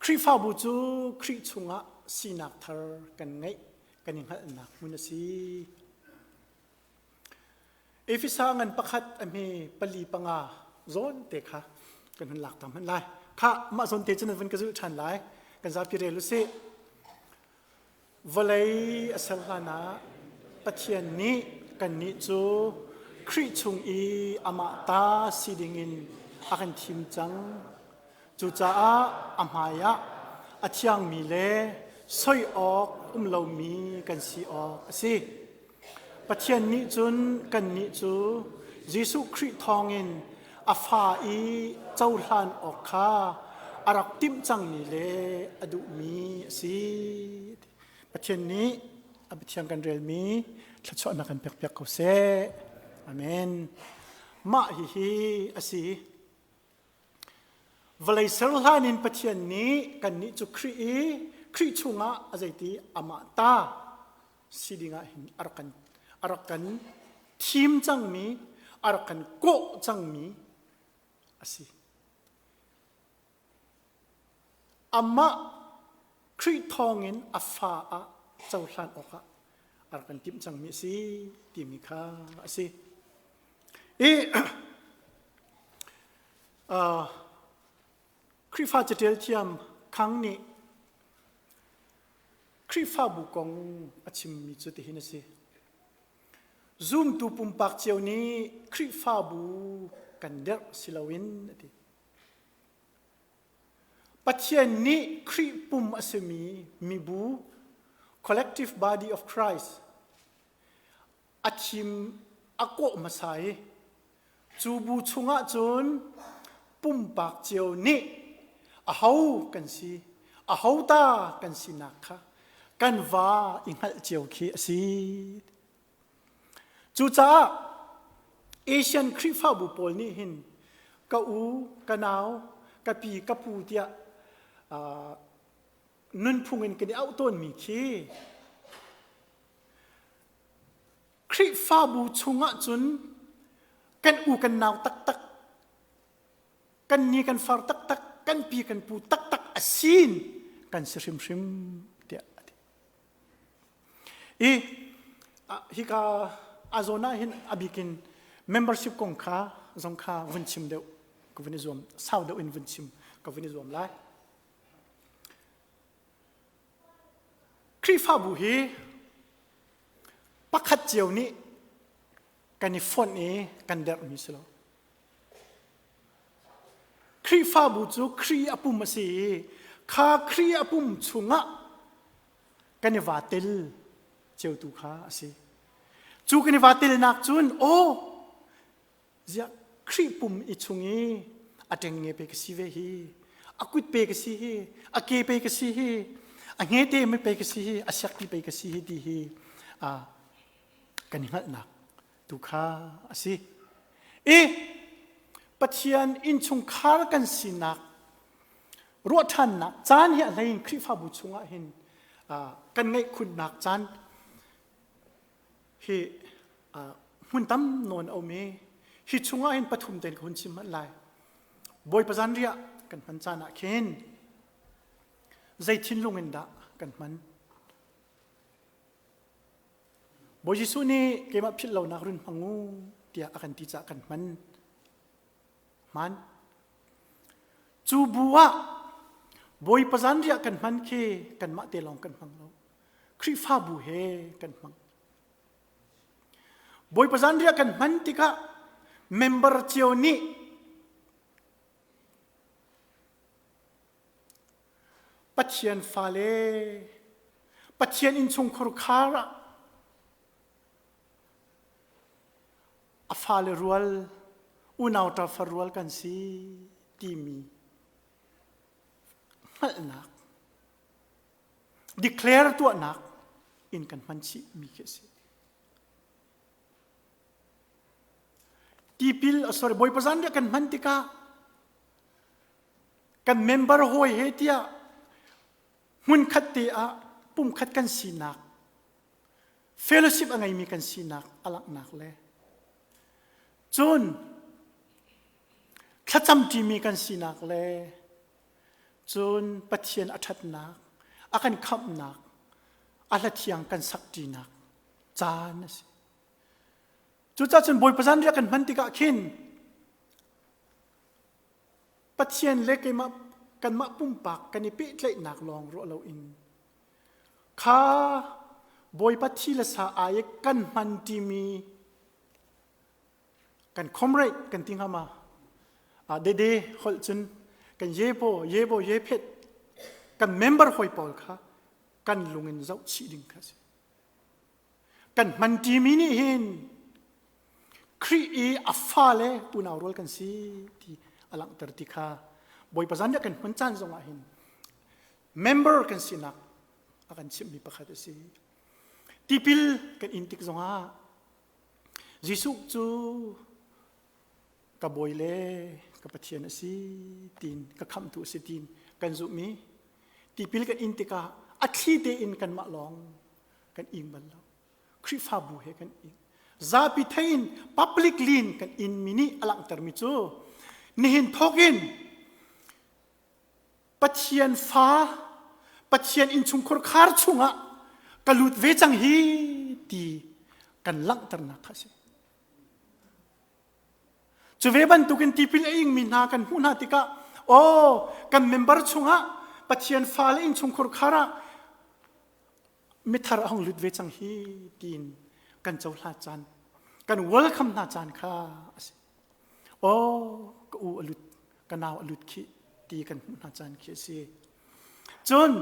Khrihfabu cu Khrih chungah sinak thar kan ngeih kan i hngalhnak hmun a si. Efesa ngan pakhat a hme pali panga zawn te kha kan hun lak ta hmanh lai. Kha mah zawn te cu nan vun ka zulh ṭhan lai. Kan zapi rel u sih. Vawlei a ser hlan ah Pathian nih kannih cu Khrih chung i amah ta si dingin a kan thim cang. Cucaah a hmaiah a thiangmi le soi awk um lomi kan si awk a si. Pathian nih cun kannih cu Jesuh Khrih thawngin a fa i cohlan awk kha a rak timh cangmi le a duhmi a si. Pathian nih a Pathian kan relmi thluachuahnak kan pekpiak ko seh. Amen. Mah hihi a si. Vawlei ser hlan in Pathian nih kannih cu Khrih i Khrih chungah a zeiti amah ta si dingah hin a rak kan a rak kan thim cangmi a rak kan kawh cangmi a si. Amah Khrih thawngin a fa ah cohlan awkah a rak kan timh cangmi a si timi kha a si. I uh, Khrihfa caṭial thiam Khang nih Khrihfabu kong a chimmi cu tihin a si. Zumtu pumpak cio nih Khrihfabu kan derh si loin a ti. Pathian nih Khrih pum a simi mibu collective body of Christ a thim a kawh hmasa i cu bu chungah cun pumpak cio nih aho kan si aho ta kan sinak kha kan va i hngalh cio khi a si. Cucaah Asian Khrihfabu pawl nih hin ka u, ka nau, ka pi, ka pu tiah uh, nunphung in kan i auh tawnmi khi Khrihfabu chungah cun kan u kan nau taktak, kan ni kan far taktak, kan pi kan pu taktak a sin kan si hrimhrim tiah a ti. I hika a zawn ah hin a bikin membership kong kha zong kha vun chim deuh ka vun i zuam sau deuh in vun chim ka vun i zuam lai. Khrihfabu hi pakhat cio nih kan i fonh i kan derhmi si lo. Khrihfabu cu Khrih a pum a si i kha Khrih a pum chungah kan i vaa tel cio tu kha a si. Cu kan i vaa telnak cun aw ziah Khrih pum i chung i a ṭengnge pe ka si ve hi, a kut pe ka si hi, a ke pe ka si hi, a hngete mi pe ka si hi, a siakpi pe ka si hi ti hi kan i hngalhnak tu kha a si. I Pathian innchungkhar kan sinak ruah ṭhannak caan hi a hlei in Khrihfabu chungah hin kan ngeih khunnak caan hi hmun tam nawn a um i hi chungah hin pathum tein ka hun chim hmanh lai. Bawipa zanriah kan hman caan ah khin zei thinlung in dah kan hman? Bawi Jesuh nih keimah philh lonak run hmang u tiah a kan ti caah kan hman. Hman. Cu bu ah Bawipa zanriah kan hman khi kanmah te lawng kan hmang lo. Khrihfabu he kan hmang. Bawipa zanriah kan hman tikah member cio nih Pathian fale Pathian innchungkhur khar ah a fale rual unau ṭafar rual kan si timi hngalhnak declare tuahnak in kan hman chih mi khi a si. Tipil sorry Bawipa zanriah kan hman tikah kan member hawi he tiah hmunkhat te ah pumkhat kan sinak fellowship a ngeimi kan sinak a langhnak le cun thlacam ṭimi kan sinak le cun Pathian a ṭhatnak a kan khamhnak a hlathiang kan sak ṭinak caan a si. Cucaah cun Bawipa zanriah kan hman tikah khin Pathian le keimah kanmah pumpak kan i pehtlaihnak lawng ruah loin kha Bawipa thi le sa ai kan hman ṭimi kan comrade kan ti hnga ma dede holh cun kan yebo yebo ye phet kan member hoi pawl kha kan lung in zoh chih ding kha si kan hman ṭimi nih hin Khrih i a fale unau rual kan si ti a langhter ti kha. Bawipa zan kan hmun caan zongah hin member kan sinak a kan chimhmi pakhat a si. Tipil kan in tik zongah Jesuh cu ka bawi le ka Pathian a si tiin ka khamhtu a si tiin kan zumhmi tipil kan in tikah a thli tein kanmah lawng kan ing bal lo. Khrihfabu he kan ing. Zapi thein publicly in kan in mi nih a langhtermi cu nihin thawkin Pathian fa Pathian innchungkhur khar chungah ka lut ve cang hi ti kan langhternak kha a si. Cu ve bantukin tipil a ingmi hna kan hmuh hna tikah aw kan member chungah Pathian fale innchungkhur khar ah mithar a hung lut ve cang hi tiin kan cohla caan kan welcome hna caan kha a si. Aw ka u a lut ka nau a lut khi ti kan hmuh hna caan khi a si. Cun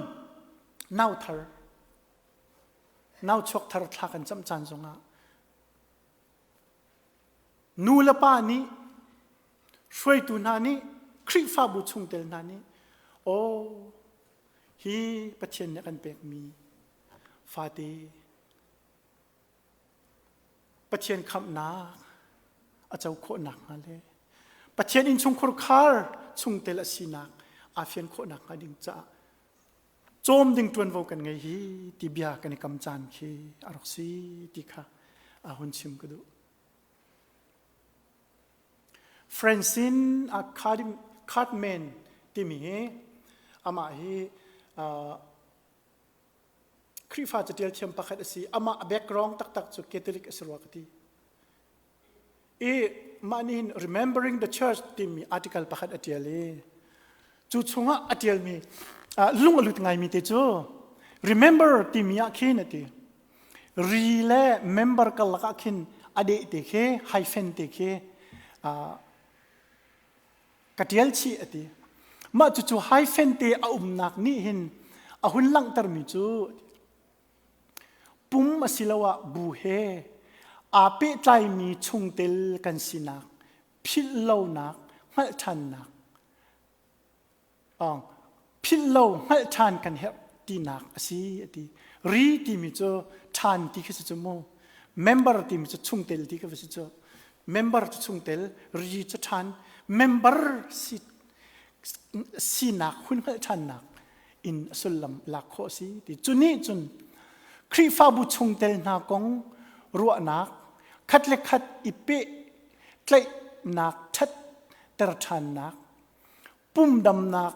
nau thar nau chuak thar thla kan cam caan zongah Nu le pa nih hruaitu hna nih Khrihfabu chungtel hna nih aw hi Pathian nih a kan pekmi fate Pathian khamhnak a co khawh nakhnga le Pathian innchungkhur khar chungtel a sinak aa fian khawh nakhnga ding caah cawm ding ṭuanvo kan ngei hi ti bia kan i kam caan khi a rak si ti kha a hun chim ka duh. Francine Cartman timi hi amah hi Khrihfa catial thiam pakhat a si. Amah a background taktak cu Catholic a si rua ka ti. I mah nih hin Remembering the Church timi article pakhat a ṭial i cu chungah a ṭialmi lung a lut ngaimi te cu remember timi ah khin a ti. Ri le member karlak ah khin a deh te khi hyphen te khi ka ṭial chih a ti. Mah cucu hyphen te a umnak nih hin a hun langhtermi cu Pum asiloah bu he aa pehtlaimi chungtel kan sinak philhlonak hngalh ṭhannak philhlo hngalh ṭhan kan herh tinak a si a ti. Ri timi cu ṭhan ti khi si cu mu. Member timi cu chungtel ti khi va si cu. Member cu chungtel, ri cu ṭhan. Member si sinak hun hngalh ṭhannak in a sullam lak khawh a si ti cu nih cun Khrihfabu chungtel hna kong ruahnak khat le khat i peh tlaihnak ṭhat ter ṭhannak pumdamnak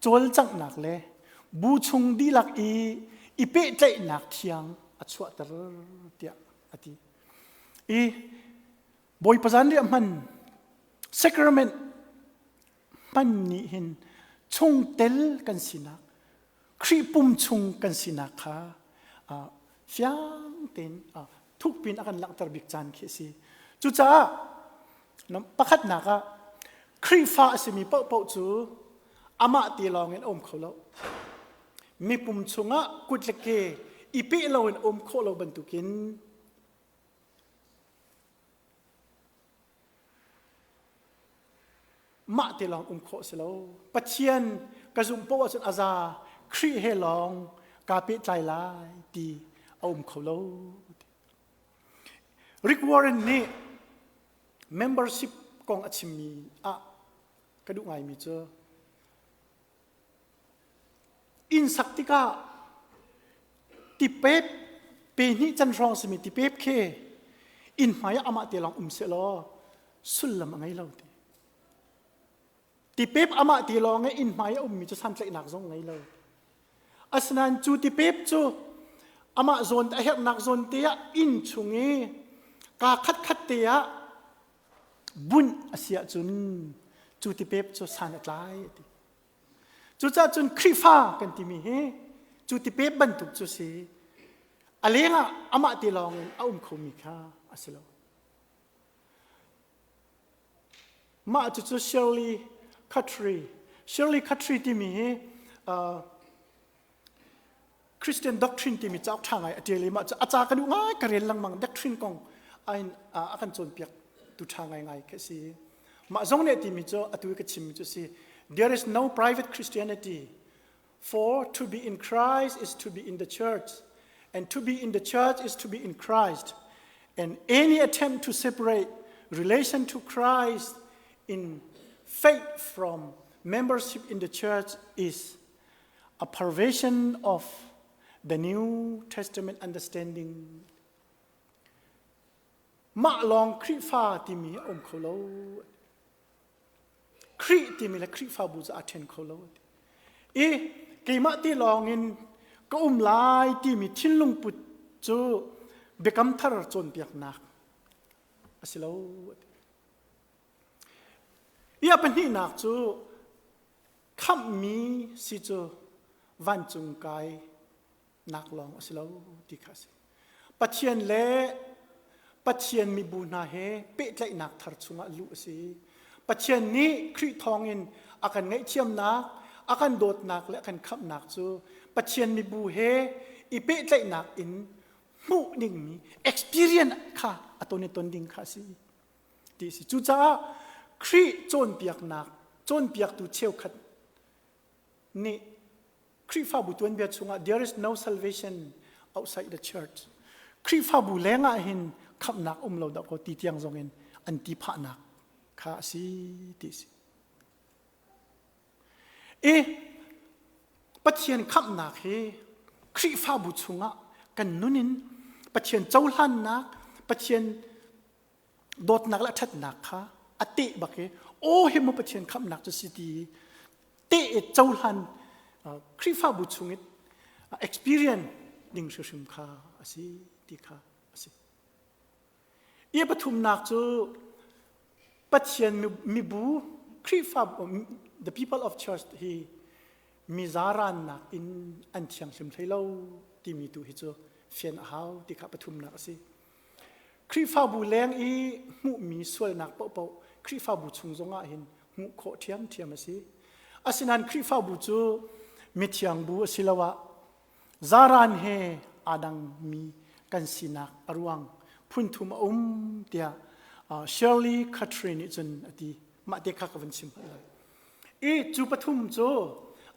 cawlcanghnak le bu chung dihlak i i pehtlaihnak thiang a chuahter tiah a ti i Bawipa zanriah hman sacrament hman nih hin chungtel kan sinak Khrih pum chung kan sinak kha fiang tein thukpin a kan langhter bik caan khi a si. Cucaah pakhatnak ah Khrihfa a simi paohpaoh cu amah te lawng in a um kho lo. Mipum chungah kut le ke i peh loin a um khawh lo bantukin Mah te lawng um khawh si lo. Pathian ka zumh poah ahcun a za. Khrih he lawng kaa pehtlai lai ti a um kho lo. Rick Warren nih membership kong a chimmi ah ka duh ngaimi cu Inn sak tikah tipep pe hnih can hrawng simi tipep khi inn hmai ah amah te lawng um sehlaw sullam a ngei lo ti. Tipep amah te lawng i inn hmai a ummi cu santlaihnak zong ngei lo. Asinain cu tipep cu amah zawn a herhnak zawn te ah inn chung i kaa khatkhat te ah bunh a si ahcun cu tipep cu san a tlai a ti. Cucaah cun Khrihfa kan timi hi cu tipep bantuk cu si. A lengah amah te lawng in a um khomi kha a si lo. Mah cucu Shirley Khatri Shirley Khatri timi hi uh, Christian doctrine timi cauk ṭha ngai a ṭial i mah cu a ca ka duh ngai ka rel lengmang doctrine kong ain a kan cawnpiak tu ṭha ngai ngai khi a si. Mah zong nih timi cu atu i ka chimmi cu si. There is no private Christianity. For to be in Christ is to be in the church, and to be in the church is to be in Christ. And any attempt to separate relation to Christ in faith from membership in the church is a perversion of the New Testament understanding. Mah lawng Khrihfa timi a um kho lo. Khrih timi le Khrihfabu cu aa ṭhen kho lo. I keimah ti lawng in ka um lai timi thinlung put cu biakam thar cawnpiaknak a si lo. I a pahnihnak cu khamhmi si cu vancung kai nak lawng a si lo ti kha a si. Pathian le Pathian mibu hna he pehtlaihnak thar chungah luh a si. Pathian nih Khrih thawngin a kan ngaihthiamnak, a kan dawtnak le a kan khamhnak cu Pathian mibu he i pehtlaihnak in hmuh dingmi experience kha a ton i ton ding kha a si ti a si. Cucaah Khrih cawnpiaknak cawnpiaktu cheukhat nih Khrihfabu tuanbia chungah there is no salvation outside the church. Khrihfabu lengah hin khamhnak um lo dah ko ti tiang zong in an ti phahnak kha a si ti si. I Pathian khamhnak hi Khrihfabu chungah kan nun in Pathian cohlannak, Pathian dawtnak le ṭhatnak kha a teh bak i aw hi maw Pathian khamhnak cu si ti teh i cohlan Khrihfabu chung i experience ding hrimhrim kha a si ti kha a si. I pathumnak cu Pathian mibu Khrihfabu the people of church hi mizarannak in an thianghlim hlei lo timi tu hi cu fian a hau ti kha pathumnak a si. Khrihfabu leng i hmuhmi sualnak paohpaoh Khrihfabu chung zongah hin hmuh khawh ṭhiamṭhiam a si. Asinain Khrihfabu cu mithiang bu asiloah zaran he aa dangmi kan sinak a ruang phunthum a um tiah Shirley Khatri nih cun a ti. Mah te kha ka vun chim hmanh lai. I cu pathum cu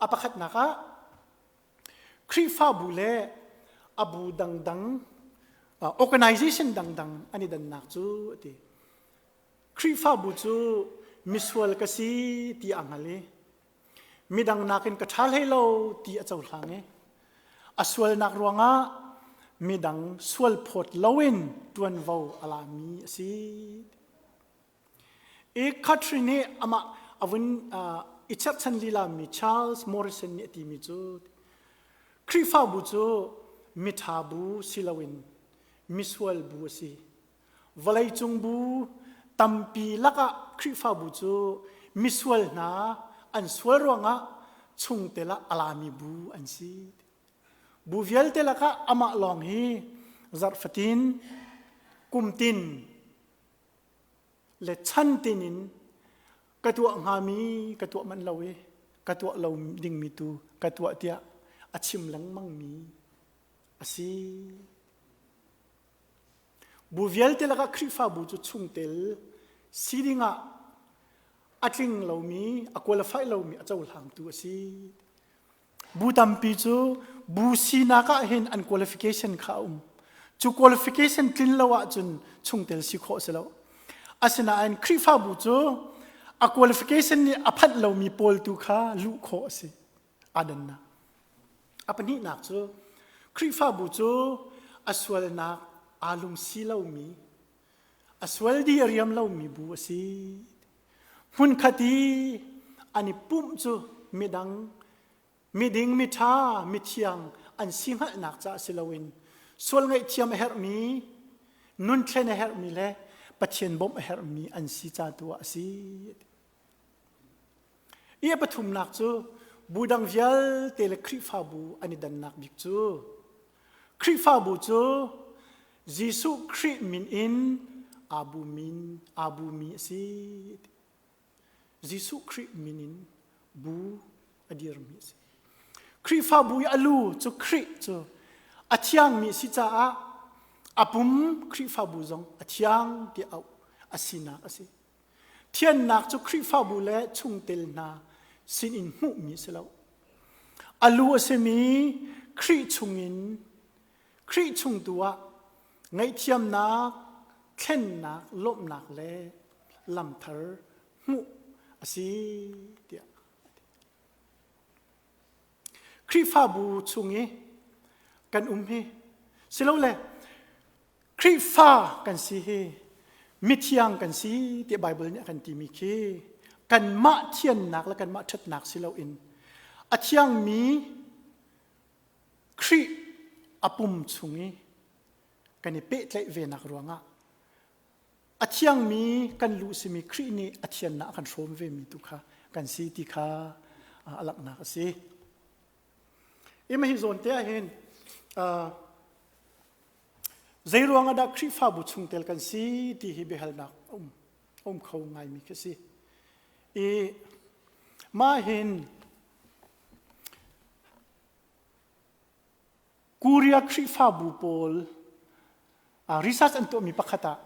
a pakhatnak ah Khrihfabu le a bu dangdang organization dangdang an i dannak cu a ti. Khrihfabu cu misual ka si ti a hngal i midang nakin ka ṭha hlei lo ti a cohlang i a sualnak ruangah midang sual phawt loin ṭuanvo a lami a si. I Catherine nih amah a vun i cherhchan lilami Charles Morrison nih a timi cu Khrihfabu cu miṭha bu si loin misual bu a si. Vawleicung bu tampi lakah Khrihfabu cu misual hna an sual ruangah chungtel ah a lami bu an si. Bu vialte lakah amah lawng hi zarh fatin, kumtin, le chan tin in ka tuah hngami ka tuah manh lo i ka tuah lo dingmi tu ka tuah tiah a chim lengmangmi a si. Bu vialte lakah Khrihfabu cu chungtel si dingah a tling lomi, a qualify lomi a cohlangtu a si. Bu tampi cu bu sinak ah hin an qualification kha a um. Cu qualification tlin lo ahcun chungtel si khawh a si lo. Asinain Khrihfabu cu a qualification nih a phanh lomi pawl tu kha luh khawh a si. Aa dannak. A pahnihnak cu Khrihfabu cu a sualnak aa lungsi lomi, a sual di a riam lomi bu a si. Hmunkhat i an i pumh cu midang, miding, miṭha, mithiang an si hngalhnak caah si loin sual ngaihthiam a herhmi, nun thlen a herhmi le Pathian bawmh a herhmi an si ca tu ah a si. I a pathumnak cu bu dang vialte le Khrihfabu an i dannak bik cu Khrihfabu cu Jesuh Khrih min in aa bu min aa bumi a si. Jesuh Khrih min in bu a dirmi a si. Khrihfabu i a lu cu Khrih cu a thiangmi a si caah a pum Khrihfabu zong a thiang ti auh a sinak a si. Thiannak cu Khrihfabu le chungtel hna. sinin hmuhmi si lo. A lu a simi Khrih chungin Khrih chung tu ah ngaihthiamnak, thlennak, lawmhnak le lamthar hmuh a si tiah a ti. Khrihfabu chung i kan um hi silole Khrihfa kan si hi mithiang kan si tiah Baibal nih a kan timi khi kanmah thiannak le kanmah ṭhatnak si loin a thiangmi Khrih a pum chung i kan i pehtlaih venak ruangah a thiangmi kan lu simi Khrih nih a thiannak a kan hrawm vemi tu kha kan si ti kha a langhnak a si. Ima hi zawn te ah hin zei ruang ah dah Khrihfabu chungtel kan si ti hi biahalnak um um kho ngaimi khi si. I mah hin Korea Khrihfabu pawl research an tuahmi pakhat ah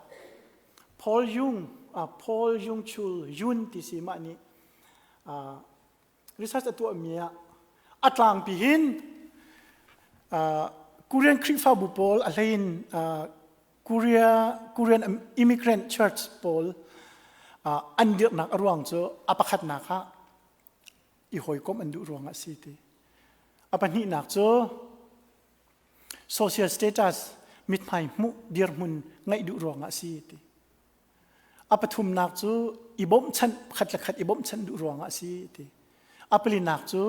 Paul Jung Paul Jung Chul Yun ti si mah nih research a tuahmi ah a tlangpi hin Korean Khrihfabu pawl a hlein Korea Korean immigrant church pawl an dirhnak a ruang cu a pakhatnak ah i hawikomh an duh ruangah a si ti. A pahnihnak cu social status mithmai hmuh dirhmun ngeih duh ruangah a si ti. A pathumnak cu i bawmhchanh khat le khat i bawmhchanh duh ruangah a si ti. A palinak cu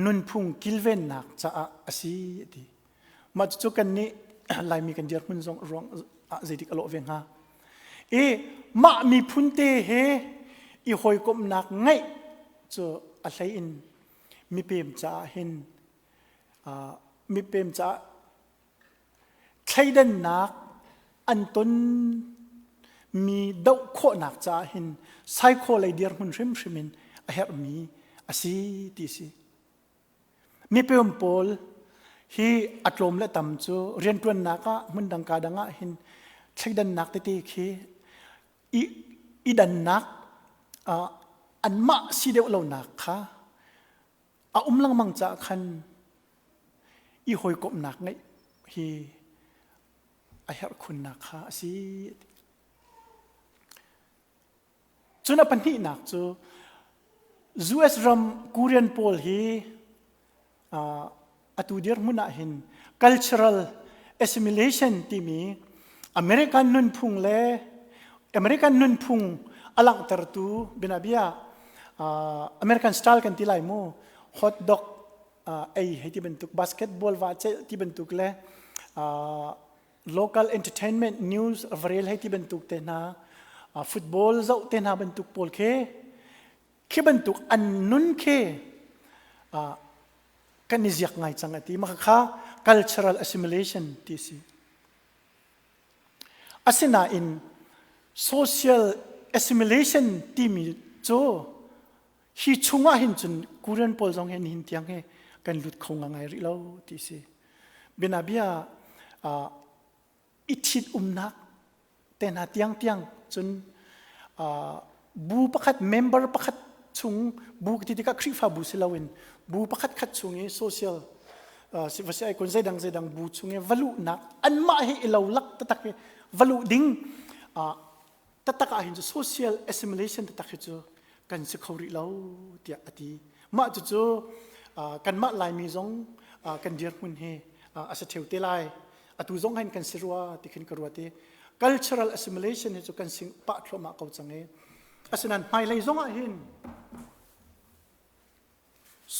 nunphung kilvennak caah a si ti. Mah cucu kan nih Laimi kan dirhmun zong ruang ah zeidik a lawh ve hnga. I mah miphun te he i hawikomhnak ngeih cu a hlei in mipem caah hin mipem caah thleidannak an ton mi doh khawhnak caah hin saikhaw lei dirhmun hrimhrim in a herhmi a si ti si. Mipem pawl hi a tlawm le tam cu rianṭuannak ah hmundang ka dang ah hin thleidannak tete khi i, i dannak uh, anmah si deuh lonak kha a um lengmang caah khan i hawikomhnak ngeih hi a herh khunnak kha a si. Cun a pahnihnak cu US ram Korean pawl hi atu dirhmun ah hin cultural assimilation timi American nunphung le American nunphung a langhtertu bianabia American style kan ti lai mu hot dog ei hei ti bantuk basketball va celh ti bantuk le local entertainment news varel hei ti bantuk te hna football zoh te hna bantuk pawl khi khi bantuk an nun khi kan i ziak ngai cang ati mah kha cultural assimilation ti si asinain social assimilation timi cu hi chungah hin cun Korean pawl zong hi nihin tiang hi kan lut kho ngai rih lo ti si bianabia i ṭhit umnak te hna tiang tiang cun bu pakhat member pakhat chung bu ti tikah Khrihfabu si loin bu pakhat khat chung i social si ai kun zeidang zeidang bu chung i valuhnak anmah hi i lo lak taktak i valuh ding taktak ah hin cu social assimilation taktak hi cu kan si kho rih lo tiah a ti mah cucu kanmah Laimi zong kan dirhmun hi a si theu te lai atu zong hin kan si rua ti khin ka ruat i cultural assimilation hi cu kan sing pah thluahmah ko cang i asinain hmailei zong ah hin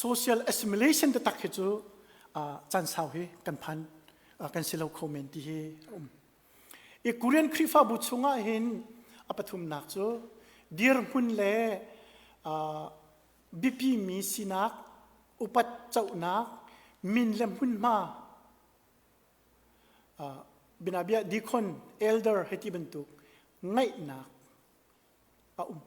social assimilation taktak hi cu caan sau hi kan phan kan si lo kho men ti hi a um I Korean Khrihfabu chungah hin a pathumnak cu dirhmun le uh, biapimi sinak, upat cohnak, min le hmunhma, uh, binabia deacon, elder hei ti bantuk ngaihnak a um.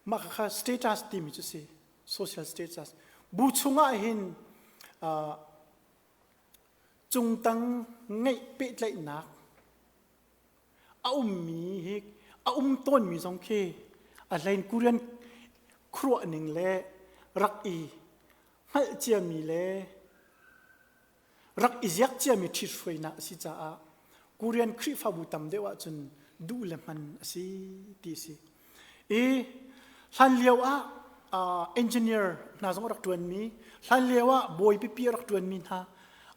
Mah kha status timi cu si, social status. Bu chungah hin uh, cungtang ngeih pehtlaihnak a ummi hi a um tawnmi zong khi A hlein Korean khuaruah ning le rak i hngalh ciami le rak i ziak ciami ṭhithruainak a si caah Korean Khrihfabu tam deuh ahcun duh le hman a si ti a si. I hlan lio ah uh, engineer hna zong a rak ṭuanmi, hlan lio ah bawi pipi a rak ṭuanmi hna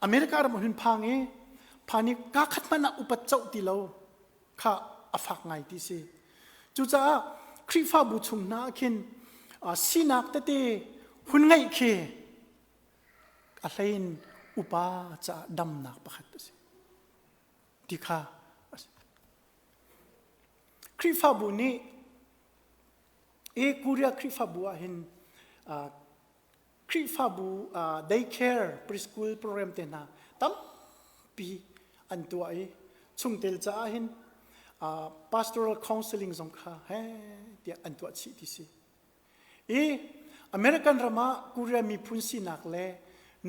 America ram hun phang i phan i ka khat hmanh ah upat coh ti lo kha a fak ngai ti si. Cucaah Khrihfabu chung hna ah khin uh, sinak tete hun ngeih khi a hlein upa caah damnak pakhat a si ti kha a si. Khrihfabu nih i Korea Khrihfabu ah hin Khrihfabu daycare preschool program te hna tampi an tuah i chungtel caah hin pastoral counseling zong kha he tiah an tuah chih ti si. I American ram ah Korea miphun sinak le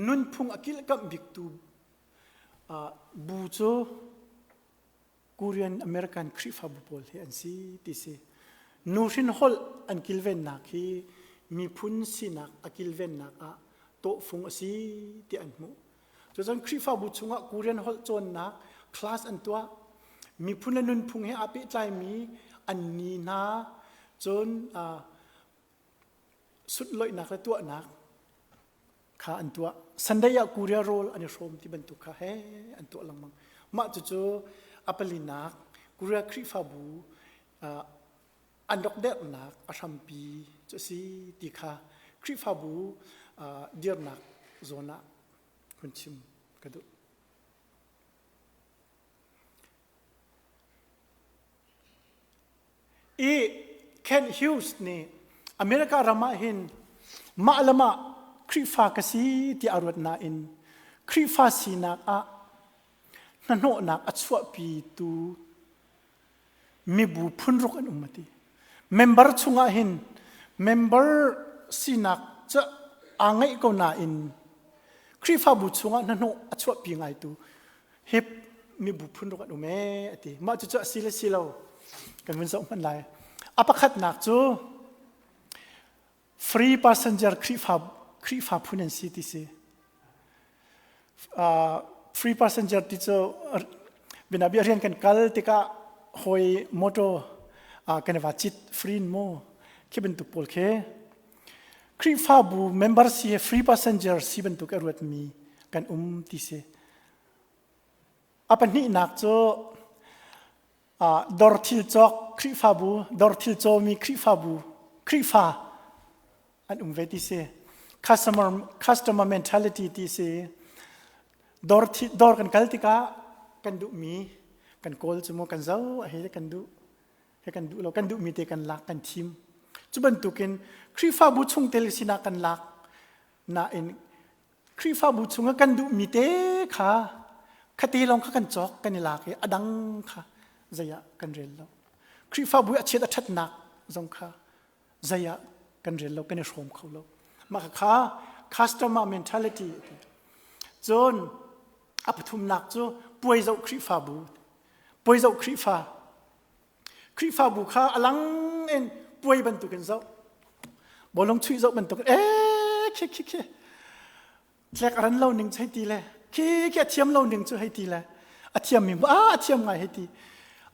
nunphung a kilhkamh biktu bu cu Korean American Khrihfabu pawl hi an si ti si. Nuhrin holh an kilvennak hi miphun sinak a kilvennak ah tawhfung a si ti an hmuh. Cucun Khrihfabu chungah Korean holh cawnnak class an tuah. Miphun le nunphung he aa pehtlaimi an ni hna cun sunhlawihnak le tuahnak kha an tuah. Sunday ah Korea rawl an i hrawm ti bantuk kha he an tuah lengmang. Mah cucu a palinak Korea Khrihfabu an rak derhnak a hrampi cu a si ti kha Khrihfabu dirnak zawn ah hun chim ka duh. I Ken Hughes nih America ram ah hin mah le mah Khrihfa ka si tiah a ruat nain Khrihfa sinak ah hnahnawhnak a chuahpitu mibu phunruk an um a ti. Member chungah hin member sinak cu aa ngeih ko nain Khrihfabu chungah hnahnawh a chuahpi ngaitu hi mibu phunruk an um ee a ti. Mah cucu a si le si lo kan vun zoh hmanh lai. A pakhatnak cu free passenger Khrihfa Khrihfa phun an si ti si. Uh, free passenger ti cu bina bia rian kan kal tikah hoi motor uh, kan va cit free mu khi bantuk pawl khi Khrihfabu member si free passenger si bantuk a ruat mi kan um ti si. A pahnihnak cu dor thil cawk Khrihfabu, dor thil cawmi Khrihfabu, Khrihfa an um ve ti si. Customer, customer mentality ti si. Dor, dor kan kal tikah kan duhmi kan kawl cu mu kan zo a he kan duh he kan duh lo kan duhmi te kan lak kan thim cu bantukin Khrihfabu chungtel sinah kan lak nain Khrihfabu chungah kan duhmi te kha khate lawng kha kan cawk kan i lak i a dang kha zei ah kan rel lo. Khrihfabu a chiat a ṭhatnak zong kha zei ah kan rel lo kan i hrawm kho lo. Mah kha customer mentality ti. Cun a pathumnak cu puai zoh Khrihfabu. Puai zoh Khrihfa. Khrihfabu kha a lang in puai bantukin zoh. Bawlung chuih zoh bantuk ee khi khi khi tlek a ran lo ning hei ti le khi khi a thiam lo ning cu hei ti le a thiam mi a a thiam ngai hei ti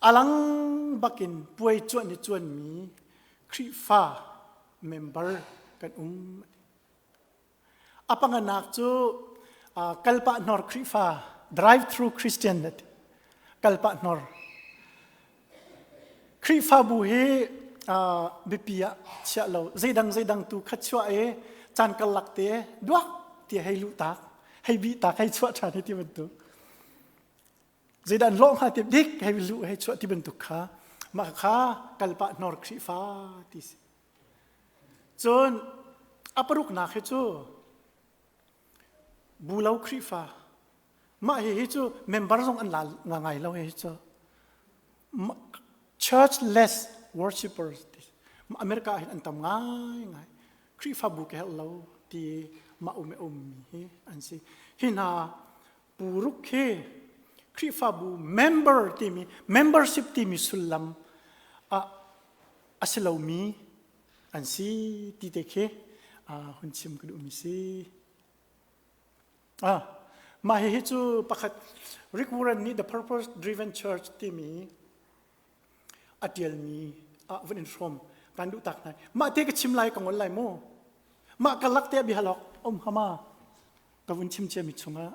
a lang bakin puai cuan i cuan mi Khrihfa member kan um A panganak cu kalpah hnor Khrihfa, drive-through Christian na ti. Kalpah hnor. Khrihfabu hi biapi ah chiah lo, zeidang zeidang tu kha chuah i caan karlak te duak ti hei luh tak, hei bih tak, hei chuah ṭhan hi ti bantuk. Zeidah an lawh hnga ti dik hei luh hei chuah ti bantuk kha mah kha kalpah hnor Khrihfa ti si. Cun a paruknak hi cu bulo Khrihfa mah hihi cu member zong an la ngai lo hi cu church-less worshippers America hin an tam ngai ngai Khrihfabu ka herh lo ti mah um um mi hi an si hi hna puruk hi Khrihfabu member timi membership timi sullam ah. a si lomi an si ti te khi hun chim ka duhmi si. Ah, mah hihi cu pakhat Rick Warren nih The Purpose Driven Church timi a ṭialmi ah vun in hrawm kan duh tak hna. Mah te ka chim lai ka ngol lai mu. Mah ka lak te biahalok om hama ka vun chim ciami chungah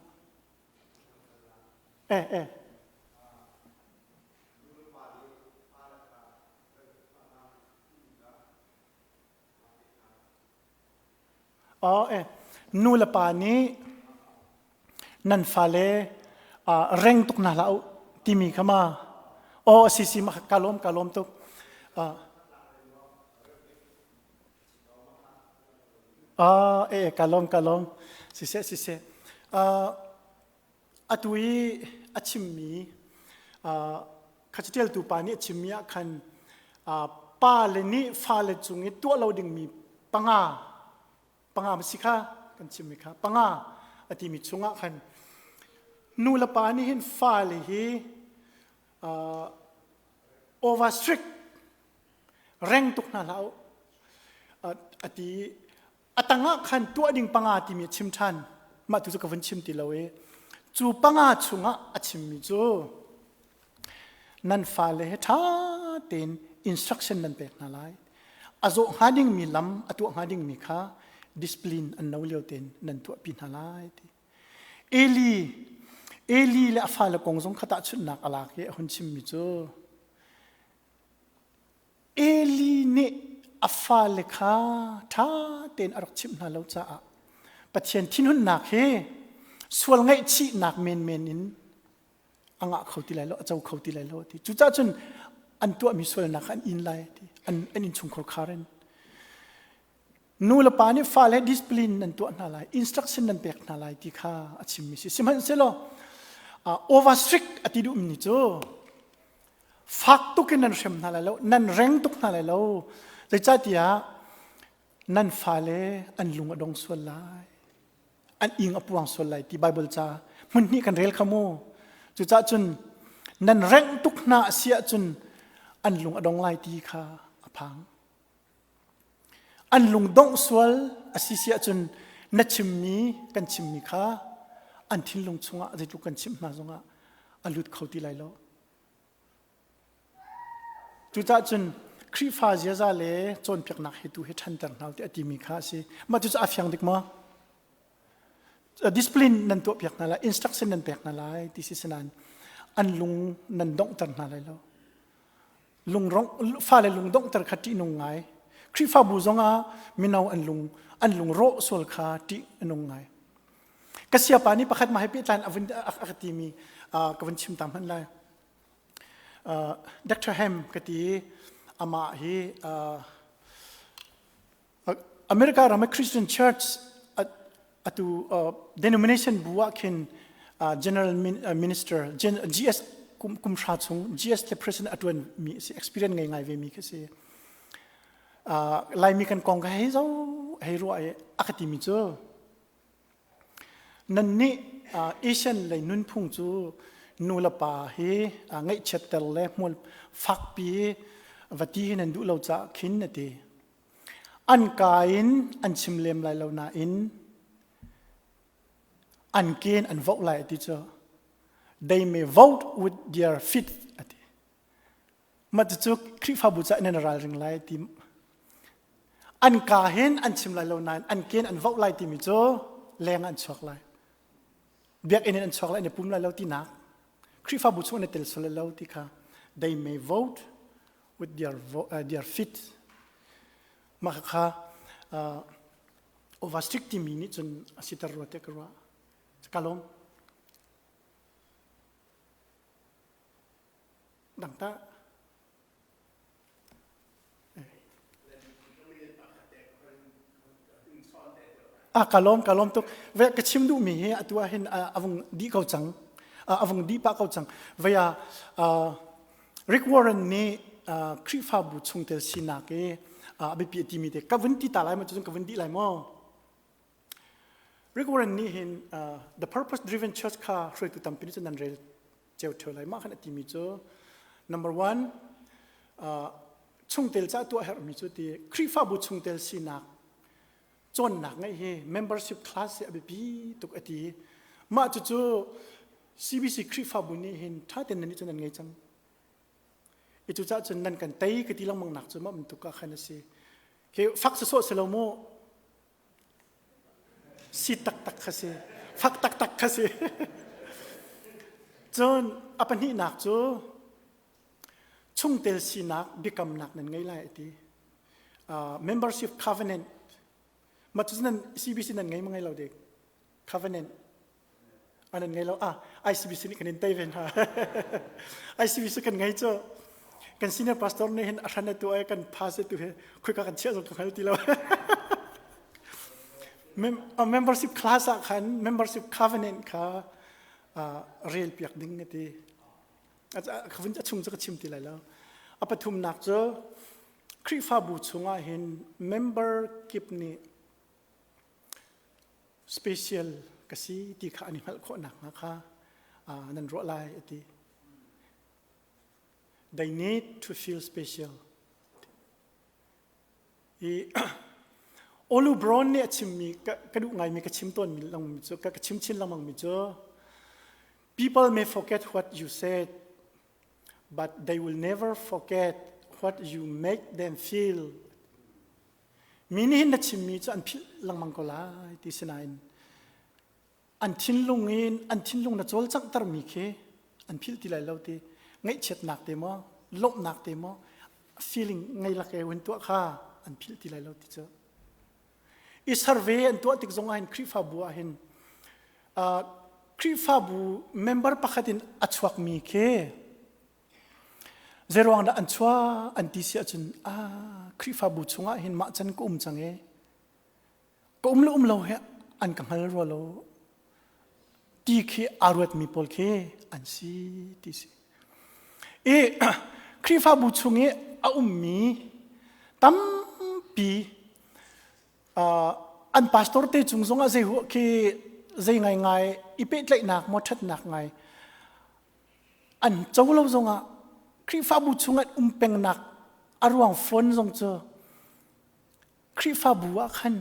eh eh Aw eh nu le pa nih nan fale uh, reng tuk hna hlah u timi kha ma aw si si ma ka lawm ka lawm tuk uh, uh, eh ka lawm ka lawm siseh siseh uh, Atu i a chimmi kha catialtu pa nih a chimmi ah khan pale nih fale cung i tuah lo dingmi panga panga ma si kha kan chimmi kha panga a timi chungah khan nu le pa nih hin fale hi over strict reng tuk hna hlah u a ti A tangah khan tuah ding panga timi a chim ṭhan. Mah tu cu ka vun chim ti lo i cu panga chungah a chimmi cu nan fale he ṭha tein instruction nan pek hna lai. A zawh hnga dingmi lam, a tuah hnga dingmi kha discipline an no lio tein nan tuahpi hna lai ti. Eli, Eli le a fale kong zong kha tahchunhnak a lak i a hun chimmi cu Eli nih a fale kha ṭha tein a rak chimh hna lo caah Pathian thinhunnak hi sual ngaihchihnak menmen in a ngah kho ti lai lo, a co kho ti lai lo ti. Cucaah cun an tuahmi sualnak kha an in lai ti. An, an innchungkhar khar in. Nu le pa nih fale discipline nan tuah hna lai, instruction nan pek hna lai ti kha a chimmi si. Sihmanhsehlaw uh, over strict a ti duhmi cu Fak tuk in nan hrem hna lai lo, nan reng tuk hna lai lo. Zeicahtiah nan fale an lung a dong sual lai. An ing a puang sual lai ti Bible ca hmun hnih kan rel kha mu. Cucaah cun nan rengh tuk hna a si ahcun an lung a dong lai ti kha a phang. An lung dongh sual a si si ahcun na chimmi kan chimmi kha an thinlung chungah zeitluk kan chimh hna zongah a lut kho ti lai lo. Cucaah cun Khrihfa ziaza le cawnpiaknak he tu hi ṭhanter hna u tiah a timi kha a si. Mah cucu a fiang dik maw? Discipline nan tuahpiak hna lai, instruction nan pek hna lai ti si sinain an lung nan donghter hna lai lo. Lungrong fale lung donghter kha ṭihnung ngai. Khrihfabu zongah mino an lung an lung rawh sual kha ṭih a nung ngai. Ka siapa nih pakhat mah he pehtlai in a vun a ka timi ka vun chim ta hmanh lai. Dr. Ham ka ti i amah hi America ram i Christian Church atu denomination bu ah khin general minister GS kum hra chung GS le president a tuan mi si experience ngei ngai ve mi khi si. Laimi kan kong ka hei zo hei ruah i a ka timi cu Nannih Asian lei nunphung cu nu le pa hi ngaihchiatter le hmual fakpi va ti hi nan duh lo caah khin a ti. An kaa in an chim lem lai lo nain an ke in an voh lai a ti cu. They may vote with their feet a ti. Mah cucu Khrihfabu caah nan ralring lai ti an kaa hin an chim lai lo nain an ke in an voh lai timi cu leng an chuak lai. Biakinn in an chuak lai an i pum lai lo tinak. Khrihfabu chung an i tel sual lo ti kha they may vote with their, uh, their feet. Mah kha uh, over strict timi nih cun a siter rua te ka ruah. Ka lawm. Dang ta. Ah, ka lawm, ka lawm tuk. Ve ka chim duhmi hi atu ah hin a vung dih ko cang. A vung dih pah ko cang. Vei ah Rick Warren nih Khrihfabu chungtel sinak i a biapi a timi te ka vun ti ta lai maw cun ka vun dih lai maw? Rick Warren nih hin The Purpose Driven Church kha hruaitu tampi nih cun nan rel ceu ṭheo lai. Mah khan a timi cu number one uh, Chungtel ca tuah herhmi cu ti Khrihfabu chungtel sinak cawnnak ngeih hi membership class hi a biapi tuk a ti. Mah cucu CBC Khrihfabu nih hin ṭha tein nan nih cun nan ngei cang. I cucaah cun nan kan tei ka ti lengmang nak cu mah bantuk ah khan a si. Khi fak sawsawh si lo mu. Si taktak kha si. Fak taktak kha si. Cun a pahnihnak cu chungtel sinak biakamnak nan ngei lai a ti. Membership covenant. Mah cu nan CBC nan ngei ma ngei lo dik? Covenant. An an ngei lo. Ah, ICBC nih kan in tei ve hna. ICBC kan ngei cu. Kan senior pastor nih hin a hran atu ai kan pass tu he khoika kan chiah zong ka hngal ti lo. Membership class ah khan membership covenant kha rel piak ding a ti. A chung cu ka chim ti lai lo. A pathumnak cu Khrihfabu chungah hin member kip nih special ka si ti kha an i hngalh khawh nakhnga kha nan ruah lai a ti. They need to feel special. I Olu Brown nih a chimmi ka duh ngaimi ka chim tawnmi lengmang cu ka chim chin lengmang mi cu people may forget what you said but they will never forget what you make them feel. Mi nih hin na chimmi cu an philh lengmang ko lai ti si nain an thinlung in an thinlung na cawlcanghtermi khi an philh ti lai lo ti ngaihchiatnak te maw lawmhnak te maw feeling ngei lak e hun tuah kha an philh ti lai lo ti cu i survey an tuah tik zong ah hin Khrihfabu ah hin Khrihfabu member pakhat in a chuakmi khi Zeiruang dah an chuah an ti si ahcun ah Khrihfabu chungah hin mah can ka um cang e ka um le um lo he an ka hngal rua lo ti khi aa ruatmi pawl khi an si ti si. I Khrihfabu chung i a ummi tampi an pastor te cung zongah zei khi zei ngaingai i pehtlaihnak maw ṭhatnak ngai an co lo zongah Khrihfabu chungah um pengnak a ruang fawn zong cu Khrihfabu ah khan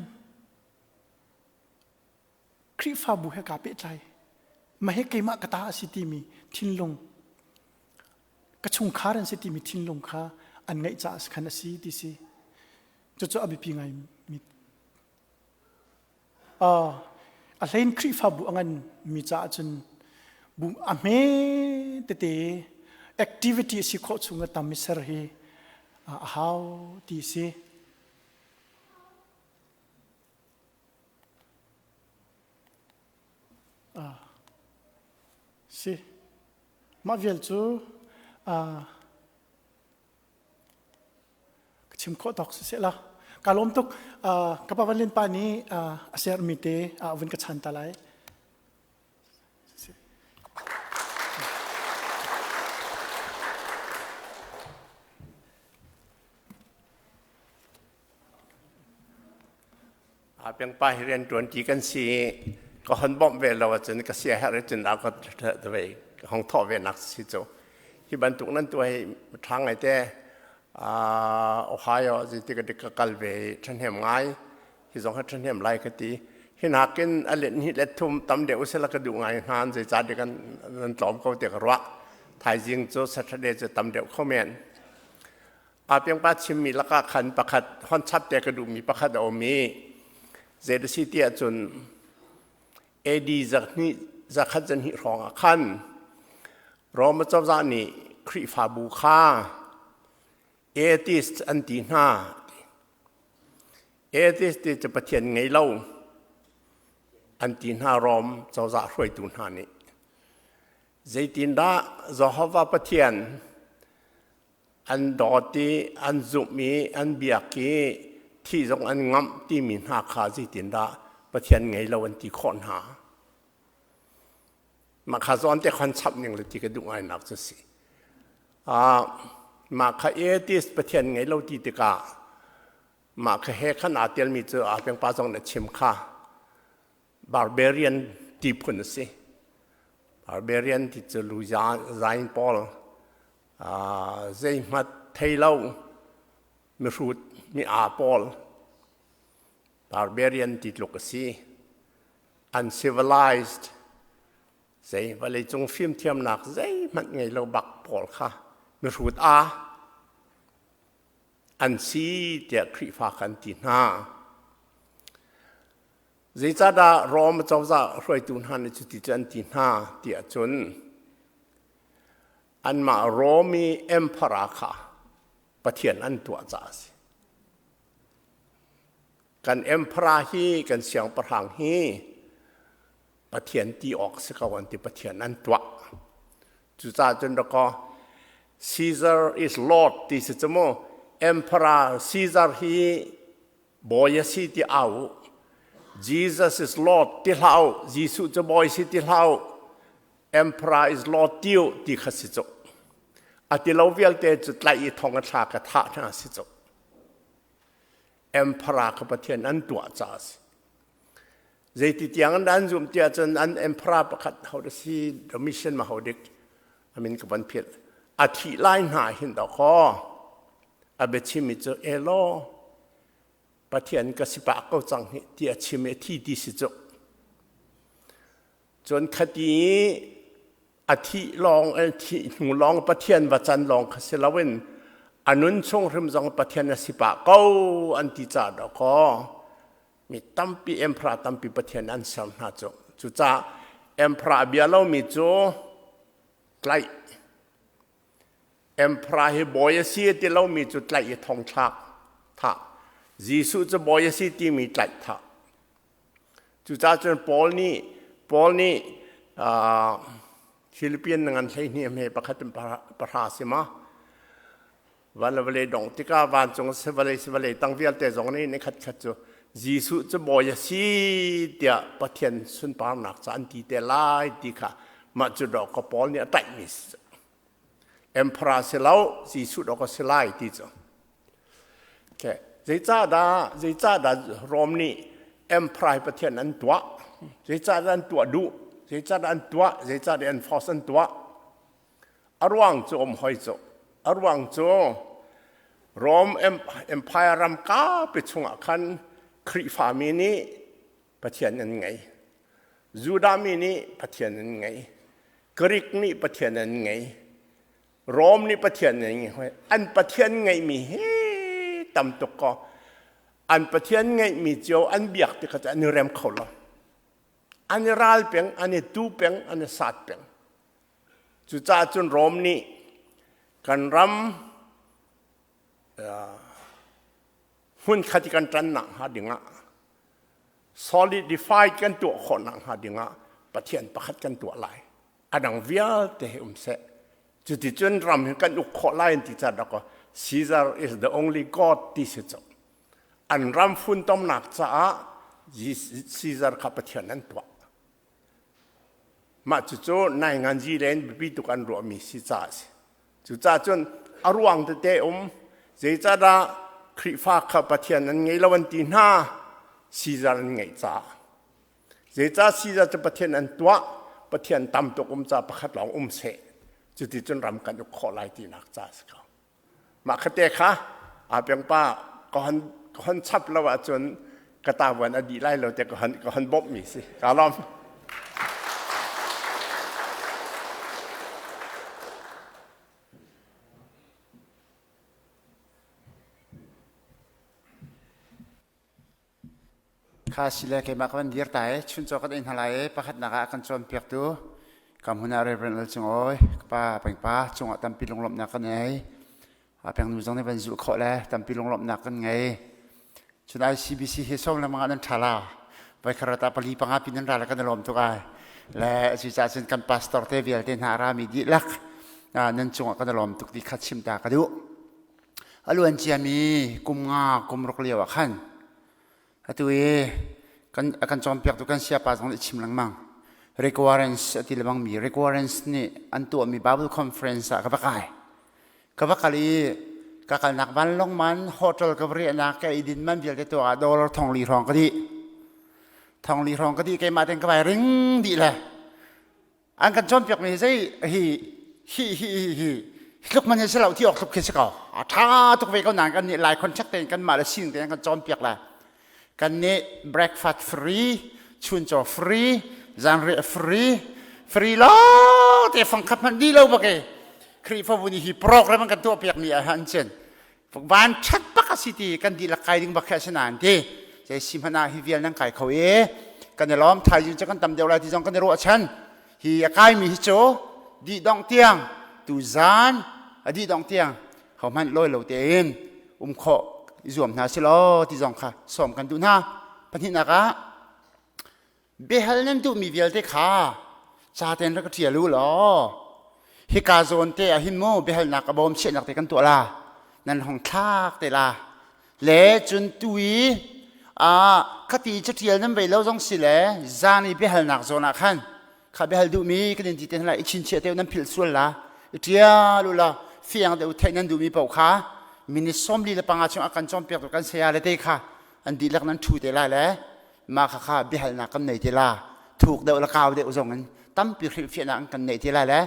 Khrihfabu he kaa pehtlai. Mah hi keimah ka ta a si timi thinlung ka chungkhar an si timi thinlung kha an ngeih caah khan a si ti si. Cucu a biapi ngai mi A hlein Khrihfabu a nganmi caah cun bu a hme tete activity a si khawh chung a tam i ser hi a hau ti a si. Si. Mah vial cu Ka chim khawh tawk siseh la. Ka lawm tuk. Ka pa Van Lian pa nih a sermi te a vun ka chan ta lai. Peng pa hi rian ṭuan ti kan si ka hon bawmh ve lo ahcun ka sia herh cun a ka ve hong thawh ve nak si cu hi bantuk nan tuah hi ṭha ngai te Ohio zeiti ka dik ka kal ve ṭhahnem ngai hi zong hi ṭhahnem lai ka ti hi nakin a let hnih let thum tam deuh usila ka duh ngai hna zeicah dik an tlawm ko ti ka ruah thaizing cu Saturday cu tam deuh kho men Piangpa chimmi lakah khan pakhat hon chap te ka duhmi pakhat a um i zei a si ti ahcun AD zakhnih zakhat zanhnih hrawng ah khan Rome cozah nih Khrihfabu kha atheist an ti hna. Atheist ti cu Pathian ngei lo an ti hna Rome cozah hruaitu hna nih. Zeitindah Jehovah Pathian an dawt i an zumh i an biak i thih zong an ngamh timi hna kha zeitindah Pathian ngei lo an ti khawh hna. Mah kha zawn te khon chap ning le ti ka duh ngai nak cu si. Mah kha atheist Pathian ngei lo ti tikah mah kha he khan aa telmi cu aa pengpa zong na chim kha Barbarian ti phun a si. Barbarian ti cu Lu Zain Paul zeihmanh thei lo. Mihrut, mi aa pawl, barbarian ti tluk a si. Uncivilized, zei vawleicung fimthiamnak zeihmanh ngei lo bak pawl kha mihrut aa an si tiah Khrihfa kan ti hna. Zeicahdah Rom cozah hruaitu hna nih cuti cu an ti hna tiah cun anmah Rom i emperor kha Pathian an tuah caah a si. Kan emperor hi kan siangpahrang hi Pathian ti awk si ko an ti Pathian an tuah. Cucaah cun dakaw Caesar is Lord ti si cu mu Emperor Caesar hi bawi a si ti au Jesus is Lord ti hlah u Jesuh cu bawi si ti hlah u Emperor is Lord ti u ti kha si cu a ti lo vialte cu tlaih i thong a thla ka thah hna si cu Emperor kha Pathian an tuah caah a si zeiti tiang an an zum tiah cun an emperor pakhat ho da si Domitian ma ho dik amin ka van philh a thih lai hna hin dawh kaw a biachim mi cu elaw Pathian ka si pah ko cang hi ti a chim i thi ti si cu cun khati a thih lawng thih hnu lawng Pathian va can lawng kha si loin a nun chung hrim zong Pathian a si pah ko an ti ca dawh kaw mi tampi emperor tampi Pathian an ser hna cu cucaah emperor a bia lomi cu tlaih emperor hi bawi a si a ti lomi cu tlaih i thong thlak thah Jesuh cu bawi a si timi tlaih thah cucaah cun Paul nih Paul nih Philippine ngan 12 hme pakhat in pahra si ma Van le vawlei dongh tikah vancung si vawlei si vawlei tang vialte zong nih ni khatkhat cu Jesuh cu bawi a si tiah Pathian sunparnak ca an ti te lai ti kha mah cu dawh ka Paul nih a taihmi si. Emperor si lo, Jesuh dawh ka si lai ti cu. Okay. Zeicahdah zeicahdah Rom nih emperor Pathian an tuah? Zeicahdah an tuah duh? Zeicahdah an tuah? Zeicahdah an force an tuah? A ruang cu um hoi cu. A ruang cu Rome Empire ram kapi chungah khan Khrihfami nih Pathian an ngei. Judah mi nih Pathian an ngei. Greek nih Pathian an ngei. Rome nih Pathian an ngei hoi. An Pathian ngeihmi hi tam tuk ko. An Pathian ngeihmi cio an biak tikah an i rem kho lo. An i ral peng, an i tu peng, an i sat peng. Cucaah cun Rom nih kan ram hmunkhat i kan ṭannak hnga dingah solidify kan tuah khawhnak hnga dingah Pathian pakhat kan tuah lai. A dang vialte he um seh. Cuticun ram hi kan uk khawh lai an ti caah dak Caesar is the only God ti si cu. An ram funtomnak caah Caesar kha Pathian an tuah. Mah cucu nainganzi le biapi tuk an ruahmi si caah a si. Cucaah cun a ruang tete um zeicahdah Khrihfa kha Pathian an ngei lo an ti hna Caesar an ngeih caah. Zeicah Caesar cu Pathian an tuah Pathian tam tuk um caah pakhat lawng um seh. Cuticun ram kan uk khawh lai tinak caah a si ko. Mah khate kha aa peng pa ka hon ka hon chap lo ahcun ka tavuan a dih lai lo te ka hon ka hon bawmh mi si. Ka lawm. Kha sile keimah ka van dir ta i chuncaw kan ei hna lai i pakhatnak ah a kan cawnpiaktu ka hmun ah Reverend Lal Cung Awi ka pa pengpa cungah tampi lunglawmhnak kan ngei. Pengnu zong nih van zulh khawh le tampi lunglawmhnak kan ngei. Cun ICBC hi sawm lengmang ah nan ṭha la. Voikhat ah pali panga pin nan ra le kan i lawm tuk ai. Le cucaah cun kan pastor te vialte hna a rami dihlak nan cungah kan i lawm tuk ti kha chim ta ka duh. A luan ciami kum nga kum ruk lio ah khan atu i kan a kan cawnpiaktu kan siapa zong nih chim lengmang requirements a ti lebang mi requirements nih an tuahmi Bible conference ah ka va kai ka va kal i ka kalnak vanlawng man hotel ka va riahnak ka eidin man vialte tuah ah dollar thong li hrawng ka dih thong li hrawng ka dih keimah ten ka vai ring dih le an kan cawnpiakmi hi zei hi hi hi hi hi. Tluk man si lo ti awk tluk khi si ko. A tha tuk ve ko nain kan nih Lai contract tein kan mah le sining tein kan cawnpiak lai. Kan nih breakfast free, chuncaw free, zanriah free, free lo te fangkhat hmanh di lo bak e. Khrihfabu nih hi program an kan tuah piak mi ah an cin. Van ṭhat bak a si ti kan dihlak kai ding bak khi a si nain ti. Zei si hmanh ah hi vial nan kai kho i kan i lawm thaizing cu kan tam deuh lai ti zong kan i ruahchan. Hi a kaimi hi cu dih dongh tiang tuzaan a dih dongh tiang hohmanh lawi lo tein um khawh i zuam hna si law ti zong kha sawm kan duh hna. Pahnihnak ah biahal nan duhmi vialte kha ca tein rak ka ṭial u law hika zawn te ah hin mu biahalnak a bawm chiahnak te kan tuah la nan hong thlak te la le cun tu i khati caṭial nan vei lo zong si le zan i biahalnak zawn ah khan kha biahal duhmi kan in ti te hna i chinchiah te nan philh sual la i ṭial u la fiang deuh theih nan duhmi paoh kha minute 45 chung a kan cawnpiak tu kan saya le te kha an dihlak nan ṭhu te lai le mah kha kha biahalnak kan nei te la thuk deuh le kau deuh zong in tampi hrilhfiahnak an kan nei te lai le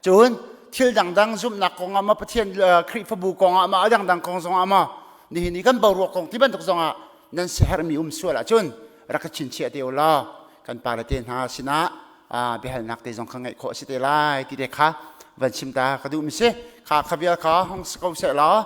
cun thil dangdang zumhnak kong ah ma Pathian Khrihfabu kong ah ma a dangdang kong zong ah ma nihin i kan boruak kong ti bantuk zong ah nan siherhmi um sual ahcun rak ka chinchiah te u law kan pa le te hna sinah biahalnak te zong kha ngaih khawh a si te lai ti te kha van chim ta ka duh mi si kha kha vial kha hong si ko seh law.